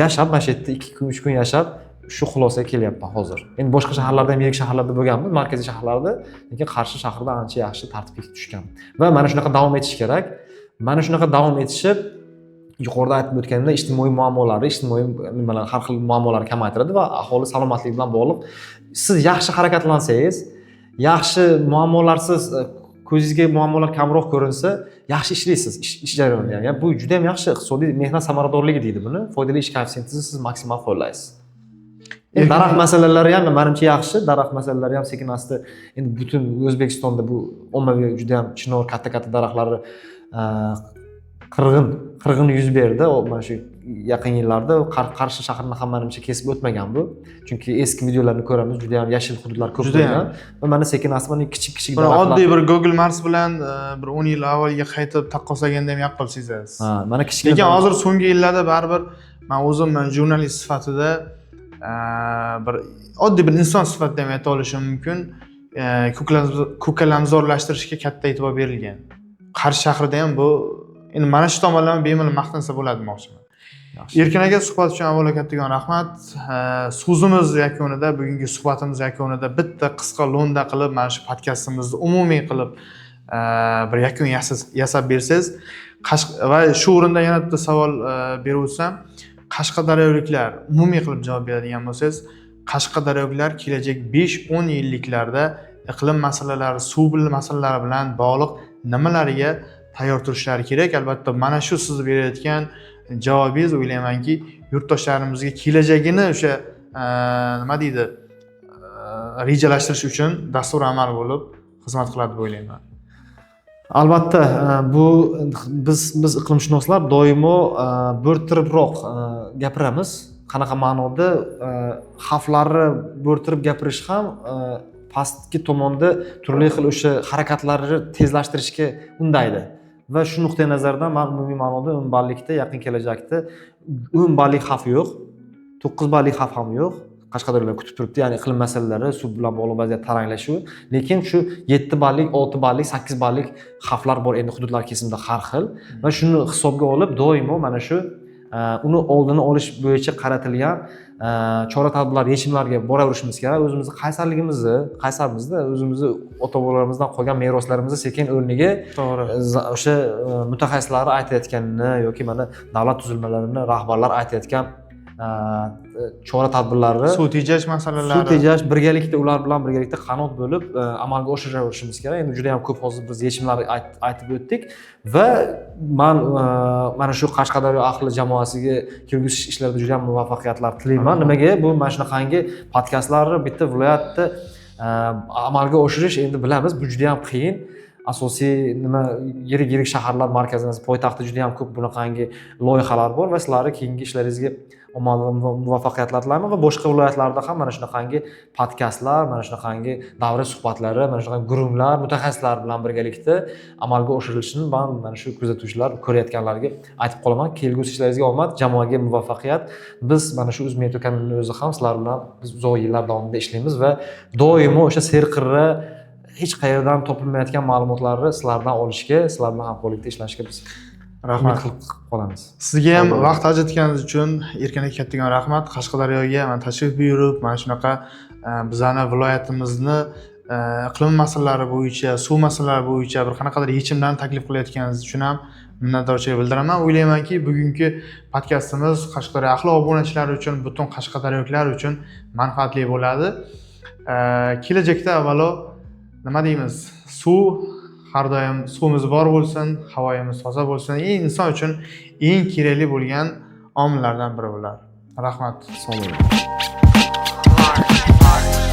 yashab, mana shu yerda 2 kun, 3 kun yashab shu xulosaga kelyapman hozir. Endi boshqa shaharlarda ham, yirik shaharlarda bo'lganmiz, markaziy shaharlarda, lekin Qarshi shahrida ancha yaxshi tartibga tushgan. Va mana shunaqa davom etish kerak. Mana shunaqa davom etishib, yuqorida aytib o'tganimdek, ijtimoiy muammolarni, ijtimoiy nimalar, har xil muammolarni kamaytiradi va aholi salomatligi bilan bog'liq. Siz yaxshi harakatlansangiz, yaxshi muammolarsiz, ko'zingizga muammolar kamroq ko'rinsa, yaxshi ishlaysiz ish jarayonida ham. Bu juda ham yaxshi iqtisodiy mehnat samaradorligi deydi buni. Foydali ish koeffitsiyentini siz maksimal qo'llaysiz. Endi daraxt masalalari ham manimcha yaxshi, daraxt masalalari ham sekin asta endi butun O'zbekistonda bu ommaviy juda ham chinor katta-katta daraxtlarni qirg'in yuz berdi. Mana shu yaqin yillarda Qarshi shahrini ham manimcha kesib o'tmagan bu. Chunki eski videolarni ko'ramiz, juda ham yashil hududlar ko'p Juda ham. bo'lgan. Va mana sekin asta mana kichik-kichik Bir daraxtlar. oddiy bir Google Maps bilan bir 10 yil avvalga qaytib taqqoslaganda ham yaqqol sezasiz. Ha, mana kichkina Lekin daraxt. hozir so'nggi yillarda baribir man o'zim jurnalist sifatida, bir oddiy bir inson sifatida ham ayta olishim mumkin, ko'kalamzorlashtirishga katta e'tibor berilgan. Qarshi shahrida ham bu endi mana shu tomonlama bemalol maqtansa bo'ladi demoqchiman. Yaxshi. Erkin aka, suhbat uchun avvalo kattakon rahmat. So'zimiz yakunida, bugungi suhbatimiz yakunida bitta qisqa lo'nda qilib mana shu podkastimizni umumiy qilib bir yakun yasab bersangiz. Va shu o'rinda yana bitta savol berib o'tsam, qashqadaryoliklar, umumiy qilib javob beradigan bo'lsangiz, qashqadaryoliklar kelajak 5-10 yilliklarda iqlim masalalari, suv masalalari bilan bog'liq nimalarga tayyor turishlari kerak? Albatta, mana shu siz berayotgan javobingiz, o'ylaymanki, yurtdoshlarimizga kelajagini o'sha nima deydi, rejalashtirish uchun dastur amal bo'lib xizmat qiladi deb o'ylayman. Albatta, bu biz iqlimshunoslar doimo bo'rttiribroq gapiramiz. Qanaqa ma'noda, xavflarni bo'rttirib gapirish ham pastki tomonda turli xil o'sha harakatlarni tezlashtirishga undaydi. Va shu nuqtai nazardan man umumiy ma'noda 10 ballikda yaqin kelajakda 10 ballik xavf yo'q, 9 ballik xavf ham yo'q. Qashqadaryoda kutib turibdi, ya'ni iqlim masalalari, suv bilan bog'liq vaziyat taranglashuvi. Lekin shu 7 ballik, 6 ballik, 8 ballik xavflar bor endi hududlar kesimida har xil va shuni hisobga olib doimo mana shu uni oldini olish bo'yicha qaratilgan chora tadbirlar, yechimlarga boraverishimiz kerak. O'zimizni qaysarligimizni, qaysarmizda, o'zimizni ota bobolarimizdan qolgan meroslarimizni sekin o'rniga o'sha mutaxassislar aytayotganini yoki mana davlat tuzilmalarini rahbarlar aytayotgan chora tadbirlarni, suv tejash masalalari, suv tejash, birgalikda ular bilan birgalikda qanot bo'lib amalga oshiraverishimiz kerak. Endi juda ham ko'p hozir biz yechimlar aytib o'tdik va man mana shu Qashqadaryo ahli jamoasiga kelgusi ishlarda juda ham muvaffaqiyatlar tilayman. Nimaga bu mana shunaqangi podkastlarni bitta viloyatda amalga oshirish, endi bilamiz, bu juda ham qiyin. Asosiy nima, yirik yirik shaharlar markazida, poytaxtda juda ham ko'p bunaqangi loyihalar bor va sizlarni keyingi ishlaringizga omad va muvaffaqiyatlar tilayman va boshqa viloyatlarda ham mana shunaqangi podkastlar, mana shunaqangi davra suhbatlari, mana shunaqangi gurunglar mutaxassislar bilan birgalikda amalga oshirilishini man mana shu kuzatuvchilar, ko'rayotganlarga aytib qolaman. Kelgusi ishlaringizga omad, jamoaga muvaffaqiyat. Biz mana shu UzMeteo kanalini o'zi ham sizlar bilan biz uzoq yillar davomida ishlaymiz va doimo o'sha serqirra, hech qayerdan topilmayotgan ma'lumotlarni sizlardan olishga, sizlar bilan hamkorlikda ishlashga biz Rahmat. umid qilib qolamiz. Sizga ham Sog' bo'ling. vaqt ajratganingiz uchun, Erkin aka, kattakon rahmat. Qashqadaryoga mana tashrif buyurib, mana shunaqa bizani viloyatimizni iqlim masalalari bo'yicha, suv masalalari bo'yicha bir qanaqadir yechimlarni taklif qilayotganingiz uchun ham minnatdorchilik bildiraman. O'ylaymanki, bugungi podkastimiz Qashqadaryo ahli obunachilari uchun, butun qashqadaryoliklar uchun manfaatli bo'ladi. Kelajakda avvalo nima deymiz? Suv, har doim suvimiz bor bo'lsin, havoyimiz toza bo'lsin. Eng inson uchun eng kerakli bo'lgan omillardan biri bular. Rahmat. Sog' bo'ling. Large, large.